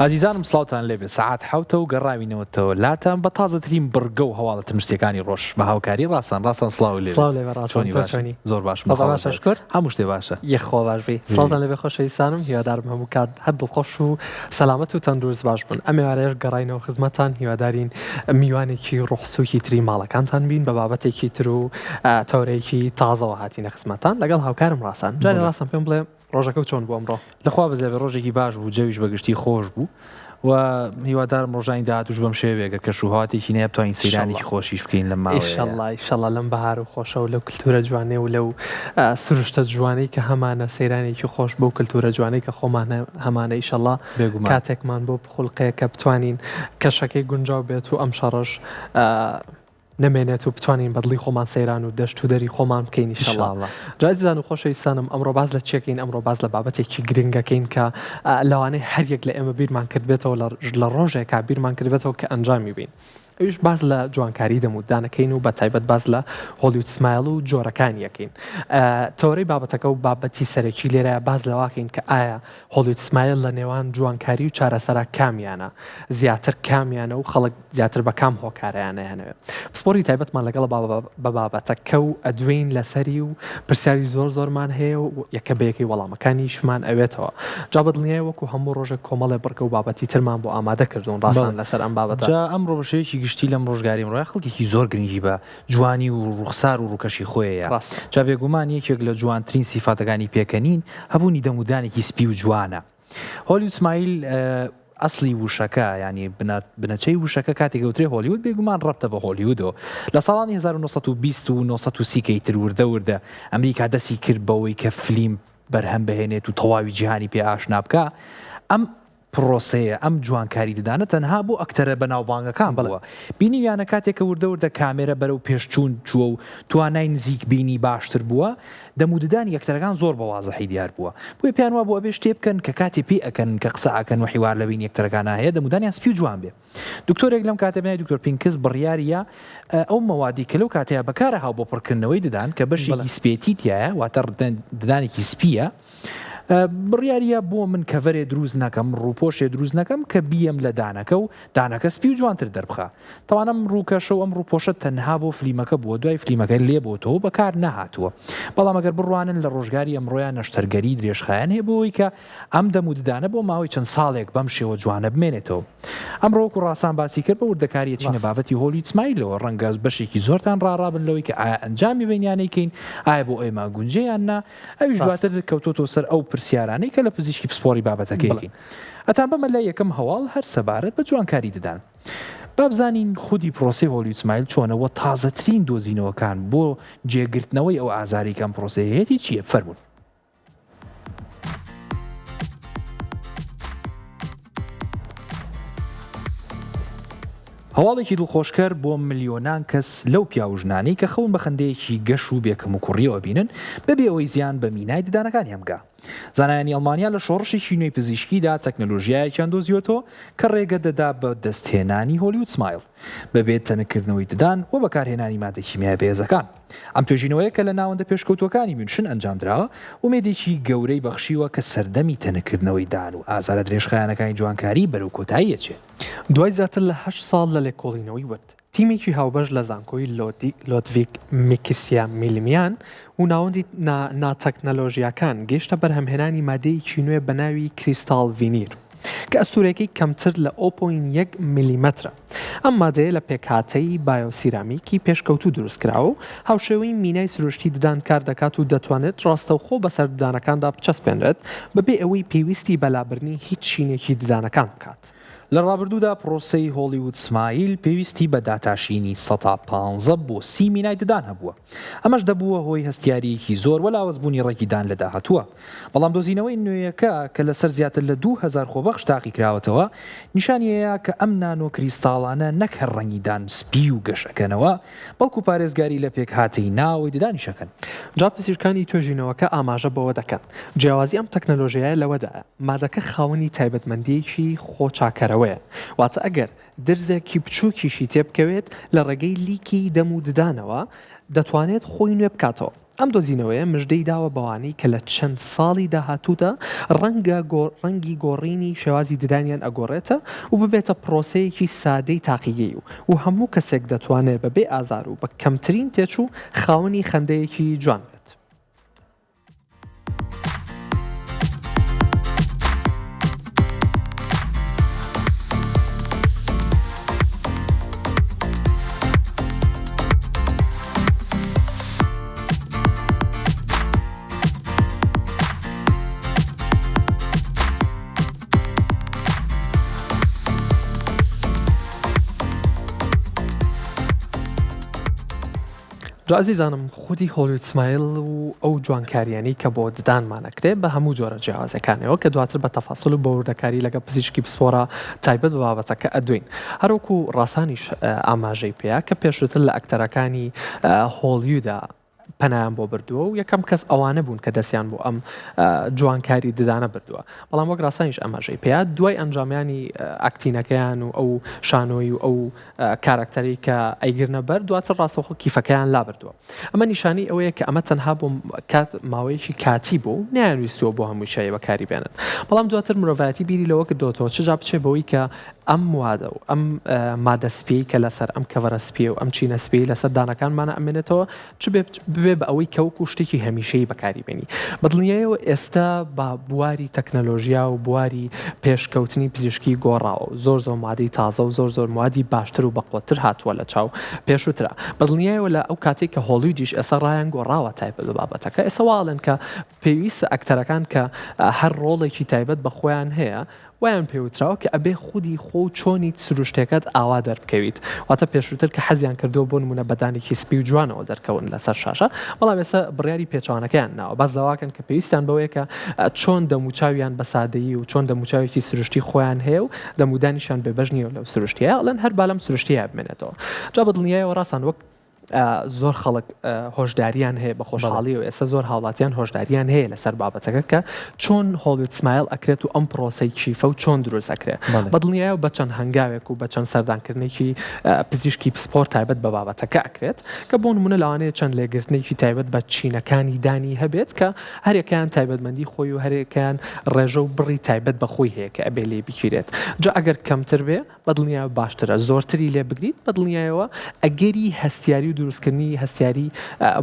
ئازیزانم سڵاوتان لێبێ سەعات حەوتە و گەڕاوینەوەتەوە لاتان بە تازەترین بڕگە و هەواڵە تەندروستیەکانی ڕۆژ بە هاوکاری ڕاسان ڕاسان سڵاو لێ سڵاو لێبێ ڕاسان چۆنی تۆ باشی چۆنی زۆر باشم وەزع بەخوا باشە بەخێر شکر هەموو شتێ باشە یەخوا باش بی سڵاوتان لێبێ خۆشەویستانم هیوادارم هەموو کات هەر دڵخۆش و سەلامەت و تەندروست باش بن ئەم ئێوارەیەش گەڕاینەوە خزمەتتان هیوادارین میوانێکی ڕۆحسوکی تری ماڵەکانتان بین بە بابەتێکی تر و تەورەیەکی تازەوە هاتینە خزمەتتان لەگەڵ هاوکارم ڕاسان جارێ بەڵێ. ڕاسان پێم بڵێ ڕۆژەکەو چۆن بوو ئەمڕۆ؟ لەخوا بەزیابێ ڕۆژێکی باش بوو جەویش بەگشتی خۆش بوو و هیوادارم ڕۆژانی داهاتووش بەم شێوە بێ گەر کەش و هەواتێکی نەیە بتوانین سەیرانێکی ئیشەڵا خۆشیش بکەین لەم ماوەیەیا. ئیشەڵا ئیشەڵا لەم بەهار و خۆشە و لەو کلتورە جوانەی و لەو سروشتە جوانەی کە هەمانە سەیرانێکی خۆش بەو کلتورە جوانەی کە خۆمان هەمانە ئیشەڵا بێگومان. کاتێکمان بۆ بخولقێ کە بتوانین کەشەکەی گونجاو بێت و ئەم شەڕەش نەمێنێت و بتوانین بە دڵی خۆمان سەیران و دەشت و دەری خۆمان بکەین ئیشەڵا. ئیشاڵا. جا ئازیزان و خۆشەویستانم ئەمڕۆ باس لە چیەکەین ئەمڕۆ باس لە بابەتێکی گرنگەکەین کە لەوانەیە هەر یەک لە ئێمە بیرمان کردبێتەوە لە ڕۆژێکا بیرمان کردبێتەوە کە ئەنجامی بین ئەویش باس لە جوانکاری دەم و دانەکەین و بە تایبەت باس لە Hollywood smile و جۆرەکانی یەکەین تەوەرەی بابەتەکە و بابەتی سەرەکی لێرە باس لەواکەین کە ئایا Hollywood smile لە نێوان جوانکاری و چارەسەرا کامیانە زیاتر کامیانە و خەڵک زیاتر بە کام هۆکارەیان ئەیانەوێ پسپۆری تایبەتمان لەگەڵ بە بابەتەکە و ئەدوێین لەسەری و پرسیاری زۆر زۆرمان هەیە و یەکە بە یەکەی وەڵامەکانیشمان ئەوێتەوە جا بە دڵنیای وەکو هەموو ڕۆژێک کۆمەڵێ بڕگە و بابەتی ترمان بۆ ئامادە کردوون ڕاستان لەسەر ئەم بابەتە. جا ئەمڕۆ بە شێوەیەکی گشتی لەم ڕۆژگاری ئەمڕۆیا خەڵکێکی زۆر گرنگی بە جوانی و ڕوخسار و ڕووکەشی خۆیەیە ڕاستە. جا بێگومان یەکێک لە جوانترین سیفاتەکانی پێکەنین هەبوونی دەم و دانێکی سپی و جوانە. Hollywood smile ئەسڵی وشەکە یانی بنەچەی وشەکە کاتێک ئەوترێ هۆلیوود بێگومان ڕەبتە بە هۆلیوودەوە لە ساڵانی 1920 و 930 کەی تر وردە وردە ئەمریکا دەستی کرد بەوەی کە فلیم بەرهەم بهێنێت و تەواوی جیهانی پێ ئاشنا بکا ئەم پرۆسەیە ئەم جوانکاری ددانە تەنها بۆ ئەکتەرە بەناوبانگەکان بووە بینیویانە کاتێک کە وردە وردە کامێرە بەرەو پێشچوون چووە و توانای نزیک بینی باشتر بووە دەم و ددانی ئەکتەرەکان زۆر بە وازحی دیار بووە بۆیە پێیان وابوو ئەبێ شتێ بکەن کە کاتێ پێی ئەکەنن کە قسە ئەکەن و حیوار لە بەینی ئەکتەرەکانا هەیە دەم و دانیان سپی و جوان بێ دکتۆرێک لەم کاتە بەناوی دکتۆر پینکس بڕیاری یا ئەو مەوادی کە لەو کاتەیا بەکارە هاو بۆ پڕکردنەوەی ددان کە بەشێکی سپێتی تایە واتە ددانێکی سپیە بڕیاریە بۆ من cover ێ دروست نەکەم ڕووپۆشێ دروست نەکەم کە بیەم لە دانەکە و دانەکە سپی و جوانتر دەربخا تەوان ئەم ڕووکەشە و ئەم ڕووپۆشە تەنها بۆ فلیمەکە بووە دوای فلیمەکە لێ بۆتەوە و بەکار نەهاتووە بەڵام ئەگەر بڕوانن لە ڕۆژگاری ئەمڕۆیا نەشتەرگەری درێژخایەن هەیە بۆ ئەوەی کە ئەم دەم و ددانە بۆ ماوەی چەند ساڵێک بەم شێوە جوانە بمێنێتەوە ئەمڕۆ وەکو ڕاسان باسی کرد بە وردەکاری ئەچینە ڕاست. بابەتی Hollywood smile ەوە ڕەنگە بەشێکی زۆرتان ڕاڕابن لەوەی کە ئایا ئەنجامی بەین یان نەیکەین ئایا بۆ ئێمە ئەگونجێ یان نا ئەویش ڕاست. دواتر کەوتۆتەوە سەر ئەو پرسیارانەی کە لە پزیشکی پسپۆڕی بابەتەکەی بەڵێ. ئەکەین. ئەتانبەمە لای یەکەم هەواڵ هەر سەبارەت بە جوانکاری ددان. با بزانین خودی پرۆسەی Hollywood smile چۆنە و تازەترین دۆزینەوەکان بۆ جێگرتنەوەی ئەو ئازارەی کە ئەم پرۆسەیە هەیەتی چییە؟ فەرموون. هەواڵێکی دڵخۆشکەر بۆ ملیۆنان کەس لەو پیاو و ژنانەی کە خەون بە خەندەیەکی گەش و بێ کەموکوڕییەوە بینن بەبێ ئەوەی زیان بە مینای ددانەکانیان بگا. زانایانی ئەڵمانیا لە شۆڕشێکی نوێی پزیشکیدا تەکنەلۆژیایەکیان دۆزیوەتەوە کە ڕێگە دەدا بە دەستهێنانی Hollywood smile بەبێ تەنککردنەوەی ددان و بەکارهێنانی مادە کیمیایە بەهێزەکان. ئەم توێژینەوەیە کە لە ناوەندە پێشکەوتووەکانی میونشن ئەنجامدراوە، ئومێدێکی گەورەی بەخشیوە کە سەردەمی تەنککردنەوەی دان و ئازارە درێژخایەنەکانی جوانکاری بەرەو کۆتایی ئەچێت. دوای زیاتر لە هەشت ساڵ لە لێکۆڵینەوەی ورد، تیمێکی هاوبەش لە زانکۆی لۆدڤیگ میکسیمیلیان و ناوەندی نانۆتەکنەلۆژیاکان گەیشتە بەرهەمهێنانی مادەیەکی نوێ بە ناوی کریستاڵ ڤینیر کە ئەستوورەکەی کەمتر لە 0.1 ملیمەترە. ئەم مادەیە لە پێکهاتەی بایۆسیرامیکی پێشکەوتوو دروستکراوە و هاوشێوەی مینای سروشتی ددان کاردەکات و دەتوانرێت ڕاستەوخۆ بەسەر ددانەکاندا بچەسپێنرێت بەبێ ئەوەی پێویستی بە لابردنی هیچ چینێکی ددانەکان بکات. لە ڕابردوودا پرۆسەی Hollywood smile پێویستی بە داتاشینی سەتا پانزە بۆ سی مینای ددان هەبووە، ئەمەش دەبووە هۆی هەستیارییەکی زۆر و لاوازبوونی ڕەگی دان لە داهاتووە. بەڵام دۆزینەوەی نوێیەکە کە لەسەر زیاتر لە 2000 خۆبەخش تاقیکراوەتەوە، نیشانی ئەیا کە ئەم نانۆ کریستاڵانە نەک هەر ڕەنگی دان سپی و گەش ئەکەنەوە، بەڵکو پارێزگاری لە پێکهاتەی ناوەوەی ددانیش ئەکەن. جا پزیشکانی توێژینەوەکە ئاماژە بەوە دەکەن، جیاوازی ئەم تەکنەلۆژیایە لەوەدایە، مادەکە خاوەنی تایبەتمەندییەکی خۆچاکەرەوەیە، واتە ئەگەر درزێکی بچووکیشی تێبکەوێت لە ڕێگەی لیکی دەم و ددانەوە دەتوانێت خۆی نوێ بکاتەوە. ئەم دۆزینەوەیە مژدەی داوە بەوانەی کە لە چەند ساڵی داهاتوودا ڕەنگە ڕەنگی گۆڕینی شێوازی ددانیان ئەگۆڕێتە و ببێتە پرۆسەیەکی سادەی تاقیگەی و و هەموو کەسێک دەتوانێت بەبێ ئازار و بە کەمترین تێچوو خاوەنی خەندەیەکی جوان بێت. جا ئازیزانم خودی Hollywood smile و ئەو جوانکاریانەی کە بۆ ددانمان ئەکرێ بە هەموو جۆرە جیاوازەکانەوە کە دواتر بە تەفاسل و بە وردەکاری لەگەڵ پزیشکی پسپۆڕا تایبەت بە بابەتەکە ئەدوێین هەروەکو ڕاسانیش ئاماژەی پێیا کە پێشووتر لە ئەکتەرەکانی هۆڵیودا پەنایان بۆ بردووە و یەکەم کەس ئەوانە بوون کە دەستیان بۆ ئەم جوانکاری ددانە بردووە بەڵام وەک ڕاسانیش ئاماژەی پێیا دوای ئەنجامیانی acting ەکەیان و ئەو شانۆی و ئەو کاراکتەرەی کە ئەیگرنە بەر دواتر ڕاستەوخۆ کیفەکەیان لابردووە ئەمە نیشانەی ئەوەیە کە ئەمە تەنها بۆ کات ماوەیەکی کاتی بوو نەیانویستووە بۆ هەمووشایی بەکاری بێنن بەڵام دواتر مرۆڤایەتی بیری لەوە کردۆتەوە چ جا بچێ بەوەی کە ئەم موادە و ئەم مادە سپیەی کە لەسەر ئەم کەڤەرە سپیە و ئەم چینە سپیەی لەسەر دانەکانمانە ئەمێنێتەوە چ ببێ بە ئەوەی کە وەکو شتێکی هەمیشەیی بەکاری بێنی. بە دڵنیایەوە ئێستا بە بواری تەکنەلۆژیا و بواری پێشکەوتنی پزیشکی گۆڕاوە و زۆر زۆر مادەی تازە و زۆر زۆر موادی باشتر و بەقوەتتر هاتووە لە چاو پێشووترا. بە دڵنیایەوە لە ئەو کاتەی کە هۆڵیودیش ئێستا ڕایان گۆڕاوە تایبەت بە بابەتەکە ئێستا وا ئەڵێن کە پێویستە ئەکتەرەکان کە هەر ڕۆڵێکی تایبەت بە خۆیان هەیە وایان پێ وتراوە کە ئەبێ خودی خۆ و چۆنیت سروشتێکەت ئاوا دەربکەویت واتە پێشووتر کە حەزیان کردووە بۆ نموونە بە دانێکی سپی و جوانەوە دەرکەون لەسەر شاشە بەڵام ئێستا بڕیاری پێچەوانەکەیان ناوە باس لەوەکەن کە پێویستیان بەوەیە کە چۆن دەموچاویان بە سادەیی و چۆن دەموچاوێکی سروشتی خۆیان هەیە و دەمودانیشیان بێبەش نییە لەو سروشتیە ئەڵێن هەر با لەم سروشتیە بمێنێتەوە جا بە دڵنیایەوە ڕاستان وەک زۆر خەڵک هۆشداریان هەیە بە خۆشحاڵی و ئێستا زۆر هاوڵاتیان هۆشداریان هەیە لەسەر بابەتەکە کە چۆن Hollywood smile ئەکرێت و ئەم پرۆسەی کیفە و چۆن دروست ئەکرێت بە دڵنیایەوە بە چەند هەنگاوێک و بە چەند سەردانکردنێکی پزیشکی پسپۆر تایبەت بە بابەتەکە ئەکرێت کە بۆ نمونە لەوانەیە چەند لێگرتنێکی تایبەت بە چینەکانی دانی هەبێت کە هەرێکیان تایبەتمەندی خۆی و هەرێکیان ڕێژە و بڕی تایبەت بە خۆی هەیە کە ئەبێ لێ بگیرێت جا ئەگەر کەمتر بێ بەدڵنیایەوە باشترە زۆرتری لێ بگریت بەدڵنیایەوە ئەگەری هەستیاری و دروستکردنی هەستیاری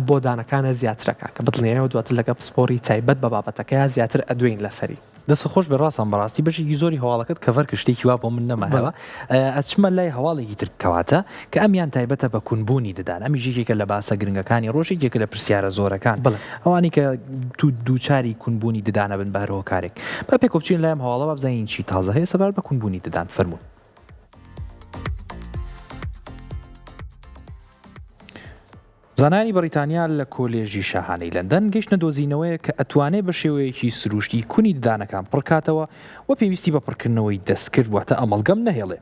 بۆ دانەکانە زیاترەکە کە بەدڵنیایەوە دواتر لەگەڵ پسپۆڕی تایبەت بە بابەتەکەیا زیاتر ئەدوێین لەسەری. دەستت خۆش بێ ڕاستان بەڕاستی بەشێکی زۆری هەواڵەکەت کەڤەر کرد شتێکی وا بۆ من نەمایەوە ئەچمە لای هەواڵێکی تر کەواتە کە ئەمیان تایبەتە بە کونبوونی ددان ئەمیش یەکێکە لە باسە گرنگەکانی ڕۆژ یەکێکە لە پرسیارە زۆرەکان بەڵێ. ئەوانەی کە تو دووچاری کونبوونی ددان ئەبن بە هەر هۆکارێک. با پێکەوە بچینە لای ئەم هەواڵە با بزانین چی تازە هەیە سەبارەت بە کونبوونی ددان. فەرموون. زانایانی بەڕیتانیا لە کۆلێژی شاهانەی لەندەن گەیشتنە دۆزینەوەیەک کە ئەتوانێ بە شێوەیەکی سروشتی کونی ددانەکان پڕکاتەوە و پێویستی بە پڕکردنەوەی دەستکرد واتە amalgam نەهێڵێ.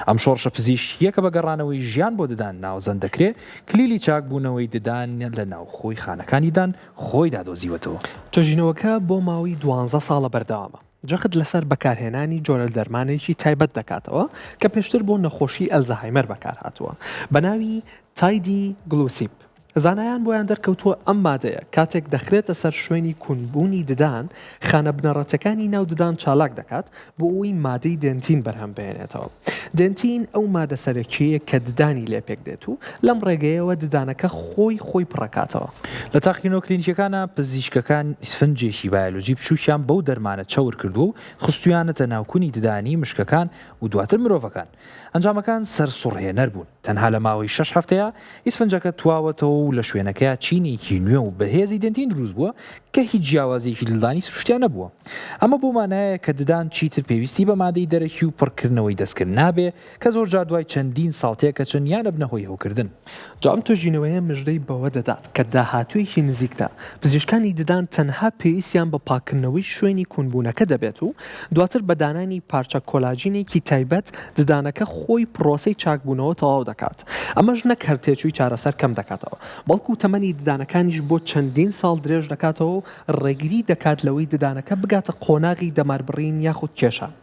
ئەم شۆڕشە پزیشکییە کە بە گەڕانەوەی ژیان بۆ ددان ناوزەند دەکرێ، کلیلی چاکبوونەوەی ددان لە ناوخۆی خانەکانی ددان خۆیدا دۆزیوەتەوە. توێژینەوەکە بۆ ماوەی دوانزە ساڵە بەردەوامە، جەخت لەسەر بەکارهێنانی جۆرە دەرمانێکی تایبەت دەکاتەوە کە پێشتر بۆ نەخۆشی ئەلزەهایمەر بەکارهاتووە بەناوی تایدیگلوسیب. زانایان بۆیان دەرکەوتووە ئەم مادەیە کاتێک دەخرێتە سەر شوێنی کونبوونی ددان، خانە بنەڕەتیەکانی ناو ددان چالاک دەکات بۆ ئەوەی مادەی dentin بەرهەم بهێنێتەوە. dentin ئەو مادە سەرەکیەیە کە ددانی لێ پێکدێت و لەم ڕێگەیەوە ددانەکە خۆی خۆی پڕەکاتەوە. لە تاقیکردنەوە کلینیکیەکانا پزیشکەکان ئیسفنجێکی بایۆلۆجی بچووکیان بەو دەرمانە چەور کردووە و خستوویانەتە ناو کونی ددانی مشکەکان و دواتر مرۆڤەکان. ئەنجامەکان سەرسوڕهێنەر بوون. تەنها لە ماوەی شەش هەفتەیا ئیسفنجەکە تواوەتەوە و لە شوێنەکەیا چینێکی نوێ و بەهێزی dentin دروست بووە کە هیچ جیاوازییەکی ددانی سروشتیا نەبووە. ئەمە بەو مانایەیە کە ددان چیتر پێویستی بە مادەی دەرەکی و پڕکردنەوەی دەستکرد نابێ کە زۆرجار دوای چەندین ساڵ تێکەچن یان ئەبنە هۆی هەوکردن. جا ئەم توێژینەوەیە مژدەی بەوە دەدات کە داهاتوویەکی نزیکدا پزیشکانی ددان تەنها پێویستیان بە پاککردنەوەی شوێنی کونبوونەکە دەبێت و دواتر بە دانانی پارچە کۆلاجینێکی تایبەت ددانەکە خۆی پڕۆسەی چاکبوونەوە تەواو دەکات، ئەمەش نەک هەر تێچووی چارەسەر کەم دەکاتەوە، بەڵکو تەمەنی ددانەکانیش بۆ چەندین ساڵ درێژ دەکاتەوە و ڕێگری دەکات لەوەی ددانەکە بگاتە قۆناغی دەماربڕین یاخود کێشان.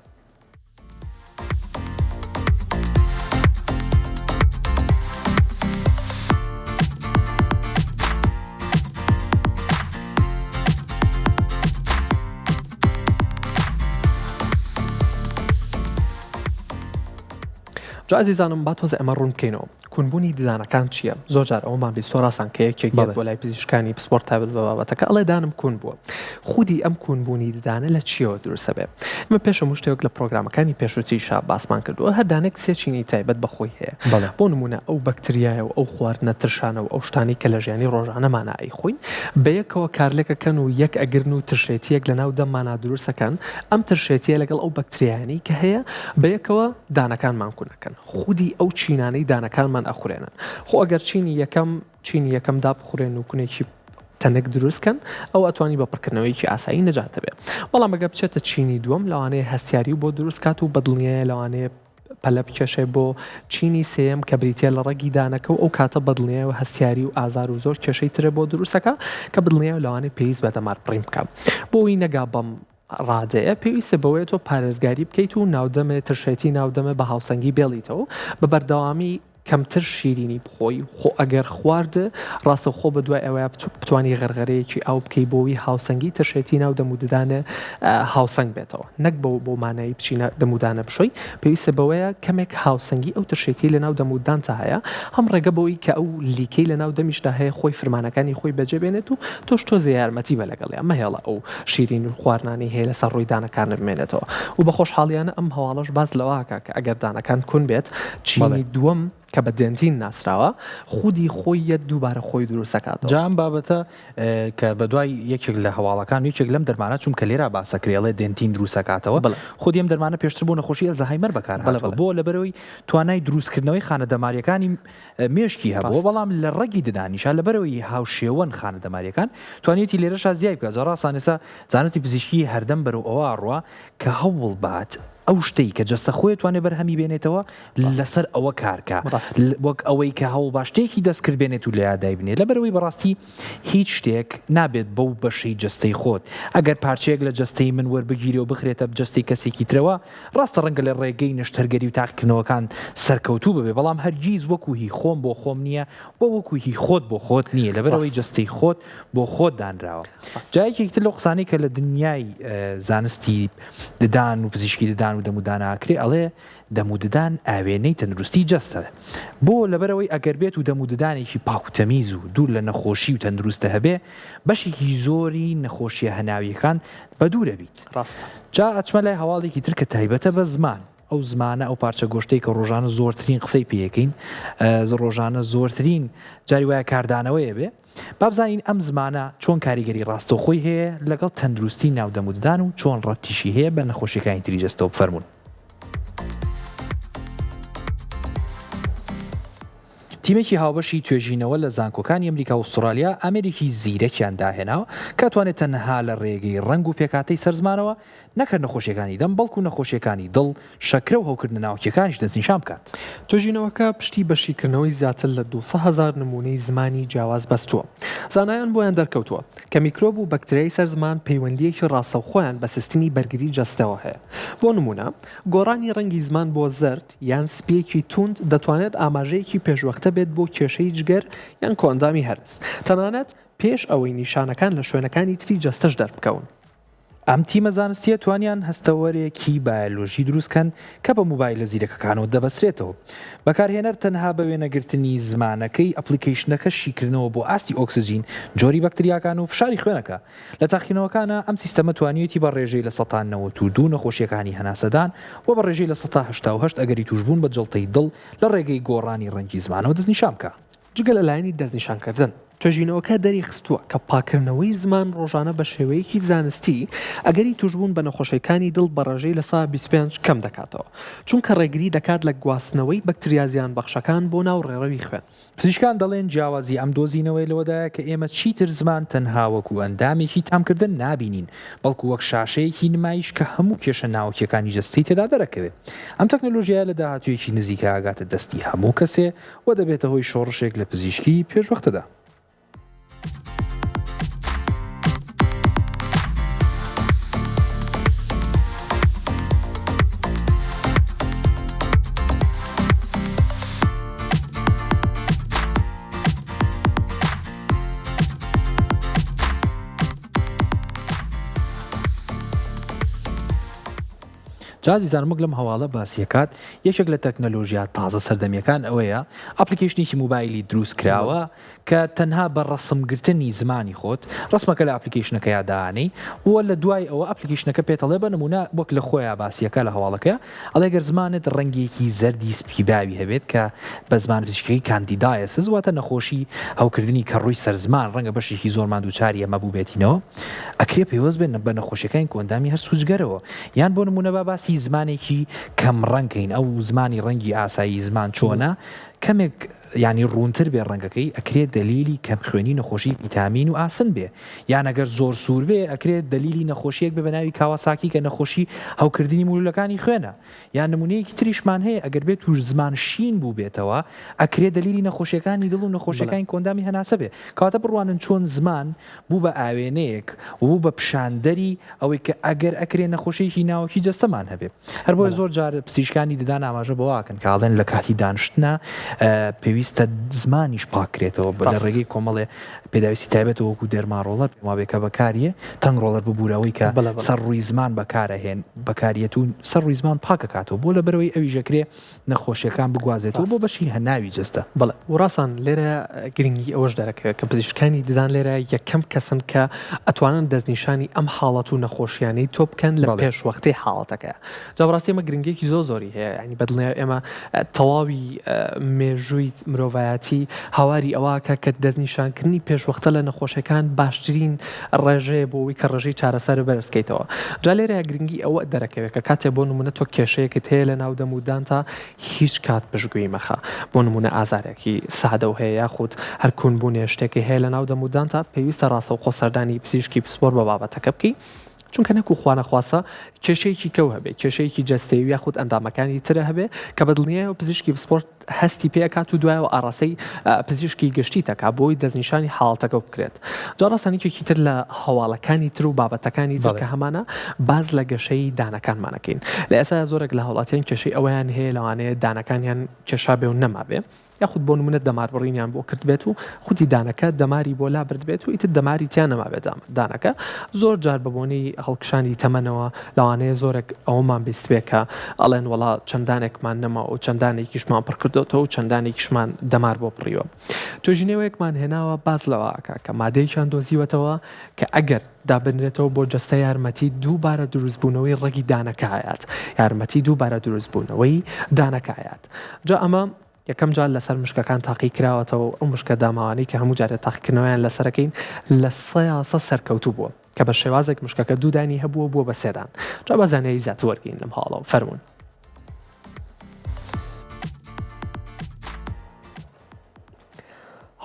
جا ئازیزانم با تۆزێ ئەمە ڕوون بکەینەوە کونبوونی ددانەکان چییە؟ زۆر جار ئەوەمان بیستووە ڕاستان کە یەکێک دێت بۆ لای پزیشکانی پسپۆڕ تایبەت بە بابەتەکە ئەڵێ دانم کون بووە. خودی ئەم کونبوونی ددانە لە چییەوە دروست ئەبێ؟ ئێمە پێش هەموو شتێک لە پرۆگرامەکانی پێشووتریشا باسمان کردووە هەر دانێک سێ چینی تایبەت بە خۆی هەیە. بۆ نموونە ئەو بەکتریایە و ئەو خواردنە ترشانە و ئەو شتانەی کە لە ژیانی ڕۆژانەمانا ئەیخۆین بەیەکەوە کارلێکەکەن و یەک ئەگرن و ترشێتییەک لەناو دەممانا دروست ئەکەن، ئەم ترشێتییە لەگەڵ ئەو بەکتریایانەی کە هەیە بەیەکەوە دانەکانمان کون ئەکەن. خودی ئەو چینانەی دانەکانمان ئەخورێنن خۆ ئەگەر چینی یەکەم چینی یەکەم دابخورێن و کونێکی تەنک دروست کەن ئەو ئەتوانی بە پڕکردنەوەیکی ئاسایی نەجات بێ بەڵام ئەگەر بچێتە چینی دووەم لەوانەیە هەستیاری و بۆ دروست کات و بەدڵنیایە لەوانەیە پەلە بکێشێ بۆ چینی سێیەم کە بریتە لە ڕەگی دانەکە و ئەو کاتە بەدڵنیایەوە هەستیاری و ئازار و زۆر کێشەی ترە بۆ دروستەکە کە بەدڵنیایەوە لەوانەیە پێویست بە دەمار بڕین بکە بۆی نەگا بەم ڕادەیە پێویستە بەوەیە تۆ پارێزگاری بکەیت و ناودەمێ ترشێتی ناودەمێ بە هاوسەنگی بێڵیتەوە بە بەردەوامی کەمتر شیرینی بخۆی خۆ ئەگەر خوارد ڕاستەوخۆ بە دوای ئەوەیا بتوانی غەرغەرەیەکی ئاو بکەی بۆوی هاوسەنگی ترشێتی ناو دەم و ددانێ هاوسەنگ بێتەوە نەک بەو بۆ مانایی بچینە دەم و دانە بشۆی پێویستە بەوەیە کەمێک هاوسەنگی ئەو ترشێتی لە ناو دەم و دانتا هەیە هەم ڕێگە بۆی کە ئەو لیکەی لە ناو دەمیشدا هەیە خۆی فرمانەکانی خۆی بەجێ بێنێت و تۆش تۆزێ یارمەتی بە لەگەڵیا مەهێڵە ئەو شیرینی و خواردنانەی هەیە لەسەر ڕووی دانەکان بمێنێتەوە و بە خۆشحاڵیانە ئەم هەواڵەش باس لەوە ئەکا کە ئەگەر دانەکان کون بێت چینی دووەم کە بە dentin ناسراوە خودی خۆی یەت دووبارە خۆی دروست ئەکاتەوە. جا ئەم بابەتە کە بە دوای یەکێک لە هەواڵەکان و یەکێک لەم دەرمانە چووم کە لێرا باس ئەکرێ ئەڵێ dentin دروست ئەکاتەوە خودی ئەم دەرمانە پێشتر بۆ نەخۆشی ئەلزەهایمەر بەکار هاتووە بۆ لەبەرئەوەی توانای دروستکردنەوەی خانە دەمارییەکانی مێشکی هەبووە بەڵام لە ڕەگی ددانیشا لەبەرئەوەی هاوشێوەن خانە دەماریەکان توانیویەتی لێرەشا زیای بکات جا ڕاستان ئێستا زانستی پزیشکی هەردەم بەرەو ئەوە ئەڕوا کە هەوڵ بات ئەو شتەی کە جەستە خۆی توانێ بەرهەمی بێنێتەوە لەسەر ئەوە کارکە وەک ئەوەی کە هەوڵ با شتێکی دەستکرد بێنێت و لە یادای بنێ لەبەرئەوەی بەڕاستی هیچ شتێک نابێت بەو بەشەی جەستەی خۆت. ئەگەر پارچەیەک لە جەستەی من وەربگیرێ و بخرێتە جەستەی کەسێکی ترەوە، ڕاستە ڕەنگە لە ڕێگەی نەشتەرگەری و تاقیکردنەوەکان سەرکەوتوو ببێ، بەڵام هەرگیز وەکو هی خۆم بۆ خۆم نییە و وەکو هی خۆت بۆ خۆت نییە، لەبەرئەوەی جەستەی خۆت بۆ خۆت دانراوە. جا یەکێکی تر لەو قسانەی کە لە دنیای زانستی ددان و پزیشکی ددان و دەم و دانا ئەکرێ ئەڵێ، دەم و ددان ئاوێنەی تەندروستی جەستە. بۆ؟ لەبەرئەوەی ئەگەر بێت و دەم و ددانێکی پاک و تەمیز و دوور لە نەخۆشی و تەندروستە هەبێ بەشێکی زۆری نەخۆشیە هەناویەکان بەدوور ئەبیت. ڕاستە. جا ئەچمە لای هەواڵێکی تر کە تایبەتە بە زمان. ئەو زمانە ئەو پارچە گۆشتەی کە ڕۆژانە زۆرترین قسەی پێ ئەکەین، ڕۆژانە زۆرترین جاری وایە کاردانەوەی ئەبێ. با بزانین ئەم زمانە چۆن کاریگەری ڕاستەوخۆی هەیە لەگەڵ تەندروستی ناو دەم و ددان و چۆن ڕەبتیشی هەیە بە نەخۆشیەکانی تری جەستەوە بفەرموون. تیمێکی هاوبەشی توێژینەوە لە زانکۆکانی ئەمریکا و ئوستوڕالیا ئامێرێکی زیرەکیان داهێناوە کە ئەتوانێت تەنها لە ڕێگەی ڕەنگ و پێکهاتەی سەر زمانەوە نەک هەر نەخۆشیەکانی دەم، بەڵکو نەخۆشیەکانی دڵ، شەکرە و هەوکردنە ناوکیەکانیش دەستنیشان بکات. توێژینەوەکە پشتی بە شیکردنەوەی زیاتر لە 200 هەزار نموونەی زمانی جیاواز بەستووە. زانایان بۆیان دەرکەوتووە کە میکرۆب و بەکتریای سەر زمان پەیوەندییەکی ڕاستەوخۆیان بە سیستمی بەرگری جەستەوە هەیە. بۆ نموونە، گۆڕانی ڕەنگی زمان بۆ زەرد یان سپییەکی توند دەتوانێت ئاماژەیەکی پێشوەختە بێت بۆ کێشەی جگەر یان کۆئەندامی هەرس، تەنانەت پێش ئەوەی نیشانەکان لە شوێنەکانی تری جەستەش دەربکەون. ئەم تیمە زانستییە توانیان هەستەوەرێکی بایۆلۆژی دروست کەن کە بە مۆبایلە زیرەکەکانەوە دەبەسترێتەوە. بەکارهێنەر تەنها بە وێنەگرتنی زمانەکەی ئەپڵیکەیشنەکە شیکردنەوە بۆ ئاستی ئۆکسجین، جۆری بەکتریاکان و فشاری خوێنەکە. لە تاقیکردنەوەکانا ئەم سیستەمە توانیویەتی بە ڕێژەی 92% نەخۆشییەکانی هەناسەدان و بە ڕێژەی 88% ئەگەری تووشبوون بە جەڵتەی دڵ لە ڕێگەی گۆڕانی ڕەنگی زمانەوە دەستنیشان بکا. جگە لە لایەنی دەستنیشانکردن، توێژینەوەکە دەریخستووە کە پاککردنەوەی زمان ڕۆژانە بە شێوەیەکی زانستی ئەگەری تووشبوون بە نەخۆشییەکانی دڵ بە ڕێژەی 25% کەم دەکاتەوە، چونکە ڕێگری دەکات لە گواستنەوەی بەکتریا زیانبەخشەکان بۆ ناو ڕێڕەوی خوێن. پزیشکان دەڵێن جیاوازی ئەم دۆزینەوەیە لەوەدایە کە ئێمە چیتر زمان تەنها وەکو ئەندامێکی تامکردن نابینین، بەڵکو وەک شاشەیەکی نمایش کە هەموو کێشە ناوکییەکانی جەستەی تێدا دەرەکەوێت. ئەم تەکنەلۆژیایە لە داهاتوویەکی نزیکا ئەگاتە دەستی هەموو کەسێ و دەبێتە هۆی شۆڕشێک لە پزیشکی پێشوەختەدا. جا ئازیزانم وەک لەم هەواڵە باسی ئەکات یەکێک لە تەکنەلۆژیا تازە سەردەمیەکان ئەوەیە application ێکی موبایلی دروست کراوە کە تەنها بە ڕەسم گرتنی زمانی خۆت ڕەسمەکە لە application ەکەیا دانێی و لە دوای ئەوە application ەکە پێت ئەڵێ بە نمونە وەک لە خۆیا باسیەکە لە هەواڵەکەیا ئەڵێ گەر زمانت ڕەنگێکی زەردی سپی باوی هەبێت کە بە زمان پزیشکیەکەی candidiasis واتە نەخۆشی هەوکردنی کەڕووی سەر زمان ڕەنگە بەشێکی زۆرمان دووچاری ئەمە بووبێتینەوە ئەکرێ پەیوەست بێت بە نەخۆشیەکانی کۆئەندامی هەرس و جگەرەوە یان بۆ نمونە با باسی زمانێکی کەم ڕەنگ کەین ئەو زمانی ڕەنگی ئاسایی زمان چۆنە کەمێک یانی ڕوونتر بێ ڕەنگەکەی ئەکرێ دەلیلی کەم خوێنی نەخۆشی ڤیتامین و ئاسن بێ یان ئەگەر زۆر سوور بێ ئەکرێ دەلیلی نەخۆشیەک بێ بە ناوی کاواساکی کە نەخۆشی هەوکردنی مولولەکانی خوێنە یان نمونەیەکی تریشمان هەیە ئەگەر بێت و زمان شین بووبێتەوە ئەکرێ دەلیلی نەخۆشیەکانی دڵ و نەخۆشیەکانی کۆئەندامی هەناسە بێ کەواتە بڕوانن چۆن زمان بوو بە ئاوێنەیەک و بوو بە پیشاندەری ئەوەی کە ئەگەر ئەکرێ نەخۆشیەکی ناوەکی جەستەمان هەبێ. هەر بۆیە زۆر جار پزیشکانی ددان ئاماژە بەوە ئەکەن کە ئەڵێن لە کاتی دانشتنا پێویستە زمانیش پاک کرێتەوە لە ڕێگەی کۆمەڵێ پێداویستی تایبەتەوە وەکو derma roller پێم وابێ کە بەکاریە tongue roller ببورە ئەوەی کە سەر ڕووی زمان بەکارەهێن بەکاریەت و سەر ڕووی زمان پاکەکاتەوە بۆ لەبەرەوەی ئەویش ئەکرێ نەخۆشیەکان بگوازێتەوە بۆ بەشی هەناوی جەستە. بەڵێ و ڕاستان لێرە گرنگی ئەوەش دەرەکەوێت کە پزیشکانی ددان لێرە یەکەم کەسن کە ئەتوانن دەستنیشانی ئەم حاڵەت و نەخۆشیانەی تۆ بکەن لە پێش وەختەی حاڵەتەکەیە. جا بەڕاستی ئەمە گرنگیەکی زۆر زۆری هەیە یانی بەدڵنیای ئێمە تەواوی مێژووی مرۆڤایەتی هاواری ئەوە کە کە دەستنیشانکردنی پێشوەختە لە نەخۆشیەکان باشترین ڕێژەیە بۆ ئەوەی کە ڕێژەی چارەسەر بەرزکەیتەوە. جا لێرەیا گرنگی ئەوە دەرەکەوێت کە کاتێ بۆ نمونە تۆ کێشەیەکت هەیە لە ناو دەم و دانتا هیچ کات پشتگوێی مەخە بۆ نمونە ئازارێکی سادە و هەیە یاخود هەر کونبوونێ شتێکی هەیە لە ناو دەم و دانتا پێویستە ڕاستەوخۆ سەردانی پزیشکی پسپۆر بە بابەتەکە بکەی چونکە نەکو خوانەخواستە کێشەیەکی کەو هەبێ کێشەیەکی جەستەیی و یاخود ئەندامەکانی ترە هەبێ کە بە دڵنیایەوە پزیشکی پسپۆر هەستی پێ ئەکات و دوایەوە ئاڕاستەی پزیشکی گشتی دەکات بۆی دەستنیشانی حاڵەتەکە بکرێت. جا ڕاستە یەکێکی تر لە هەواڵەکانی تر و بابەتەکانی تر کە هەمانە باس لە گەشەی دانەکانمان ئەکەین. لە ئێستادا زۆرێک لە هاوڵاتیان کێشەی ئەوەیان هەیە لەوانەیە دانەکانیان کێشابێ و نەمابێ یاخود بۆ نمونە دەماربڕینیان بۆ کردبێت و خودی دانەکە دەماری بۆ لابردبێت و ئیتر دەماری تیا نەمابێت دانەکە زۆر جار بە بۆنەی هەڵکشانی تەمەنەوە لەوانەیە زۆرێک ئەوەمان بیستبێ کە ئەڵێن وەڵا چەندانێکمان نەماوە و چەندانێکیشمان پڕکردۆتەوە و چەندانێکیشمان دەمار بۆ بڕیوە. توێژینەوەیەکمان هێناوە باس لەوە ئەکا کە مادەیەکیان دۆزیوەتەوە کە ئەگەر دابنرێتەوە بۆ جەستە یارمەتی دووبارە دروستبوونەوەی ڕەگی دانەکە ئەیات یارمەتی دووبارە دروستبوونەوەی دانەکە ئەیات جا ئەمە یەکەم جار لەسەر مشکەکان تاقی کراوەتەوە و ئەو مشکە داماوانەی کە هەموو جارێ تاقیکردنەوەیان لەسەرەکەین لە سەیاسە سەرکەوتوو بووە کە بە شێوازێک مشکەکە دوو دانی هەبووە بووە بە سێ دان جا با زانیاری زیاتر وەرگرین لەم هەواڵەوە فەرموون.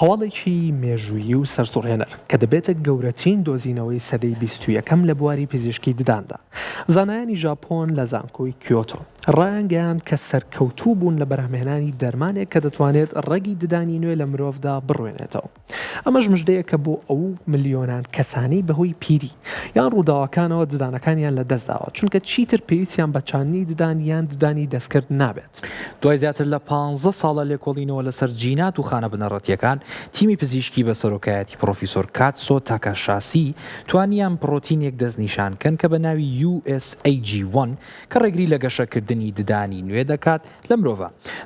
هەواڵێکی مێژوویی و سەرسوڕهێنەر کە دەبێتە گەورەترین دۆزینەوەی سەدەی 21ەم لە بواری پزیشکی دداندا. زانایانی ژاپۆن لە زانکۆی کیۆتۆ ڕایانگەیاند کە سەرکەوتوو بوون لە بەرهەمهێنانی دەرمانێک کە دەتوانێت ڕەگی ددانی نوێ لە مرۆڤدا بڕوێنێتەوە. ئەمەش مژدەیەکە بۆ ئەو ملیۆنان کەسانەی بەهۆی پیری یان ڕووداوەکانەوە ددانەکانیان لەدەستداوە، چونکە چیتر پێویستیان بە چاندنی ددان یان ددانی دەستکرد نابێت. دوای زیاتر لە پانزە ساڵە لێکۆڵینەوە لەسەر جینات و خانە بنەڕەتییەکان، تیمی پزیشکی بە سەرۆکایەتی پڕۆفیسۆر کاتسۆ تاکاشاسی توانیان پڕۆتینێک دەستنیشان کەن کە بە ناوی USAG1 کە ڕێگری لە گەشەکردنی ددانی نوێ دەکات لە مرۆڤ.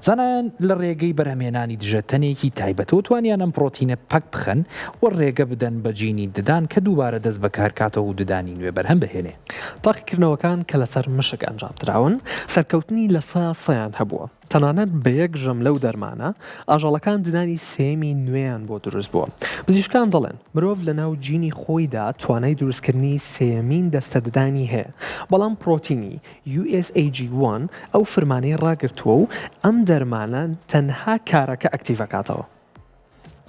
زانایان لە ڕێگەی بەرهەمهێنانی دژەتەنێکی تایبەتەوە توانیان ئەم پڕۆتینە پەک بخەن و ڕێگە بدەن بە جینی ددان کە دووبارە دەست بەکار کاتەوە و ددانی نوێ بەرهەم بهێنێ. تاقیکردنەوەکان کە لەسەر مشک ئەنجامدراون، سەرکەوتنی لە سەیا سەیان هەبووە، تەنانەت بە یەک ژەم لەو دەرمانە، ئاژەڵەکان ددانی سێیەمی نوێیان بۆ دروست بووە. پزیشکان دەڵێن، مرۆڤ لەناو جینی خۆیدا توانای دروستکردنی سێیەمین دەستە ددانی هەیە، بەڵام پڕۆتینی، USAG-1، ئەو فرمانەی ڕاگرتووە و ئەم دەرمانە تەنها کارەکە ئەکتیڤ ئەکاتەوە.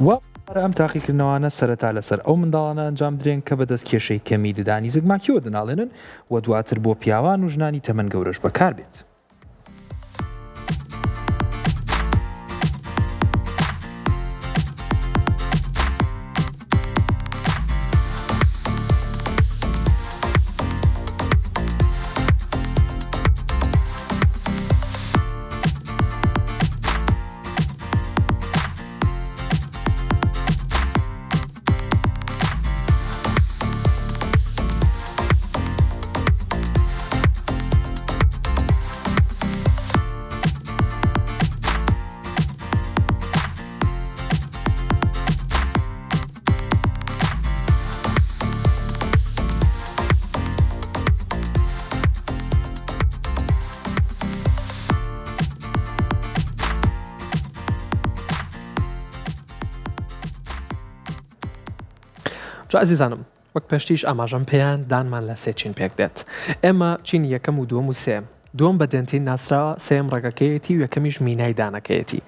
وا بڕیارە ئەم تاقیکردنەوانە سەرەتا لەسەر ئەو منداڵانە ئەنجامدرێن کە بەدەست کێشەی کەمی ددانی زگماکیەوە دەناڵێنن و دواتر بۆ پیاوان و ژنانی تەمەن گەورەش بەکاربێت. جا ئەزیزانم وەک پێشتریش ئاماژەم پێیان دانمان لە سێ چین پێک دێت. ئێمە چینی یەکەم و دووەم و سێیەم. دووەم بە dentin ناسراوە، سێیەم ڕەگەکەیەتی و یەکەمیش مینای دانەکەیەتی.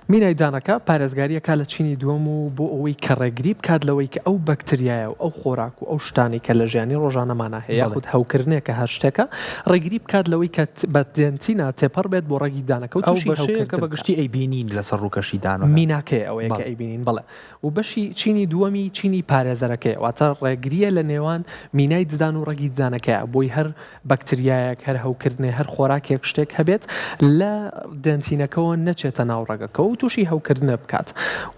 مینای دانەکە پارێزگاری ئەکات لە چینی دووەم و بۆ ئەوەی کە ڕێگری بکات لەوەی کە ئەو بەکتریایە و ئەو خۆراک و ئەو شتانەی کە لە ژیانی ڕۆژانەمانا هەیە یاخود هەوکردنێکە هەر شتێکە ڕێگری بکات لەوەی کە بە dentin ا تێپەڕ بێت بۆ ڕەگی دانەکە و ئەو تووشی بەشەیە کە هەوکردن بە بکات. گشتی ئەیبینین لەسەر ڕووکەشی دانەکە. میناکەیە ئەوەیە کە بەڵێ. ئەیبینین بەڵێ. و بەشی چینی دووەمی چینی پارێزەرەکەیە واتە ڕێگرییە لە نێوان مینای ددان و ڕەگی ددانەکەیە بۆی هەر بەکتریایەک هەر هەوکردنێ هەر خۆراکێک شتێک هەبێت لە dentin ەکەوە نەچێتە ناو ڕەگەکەوە و تووشی هەوکردنە بکات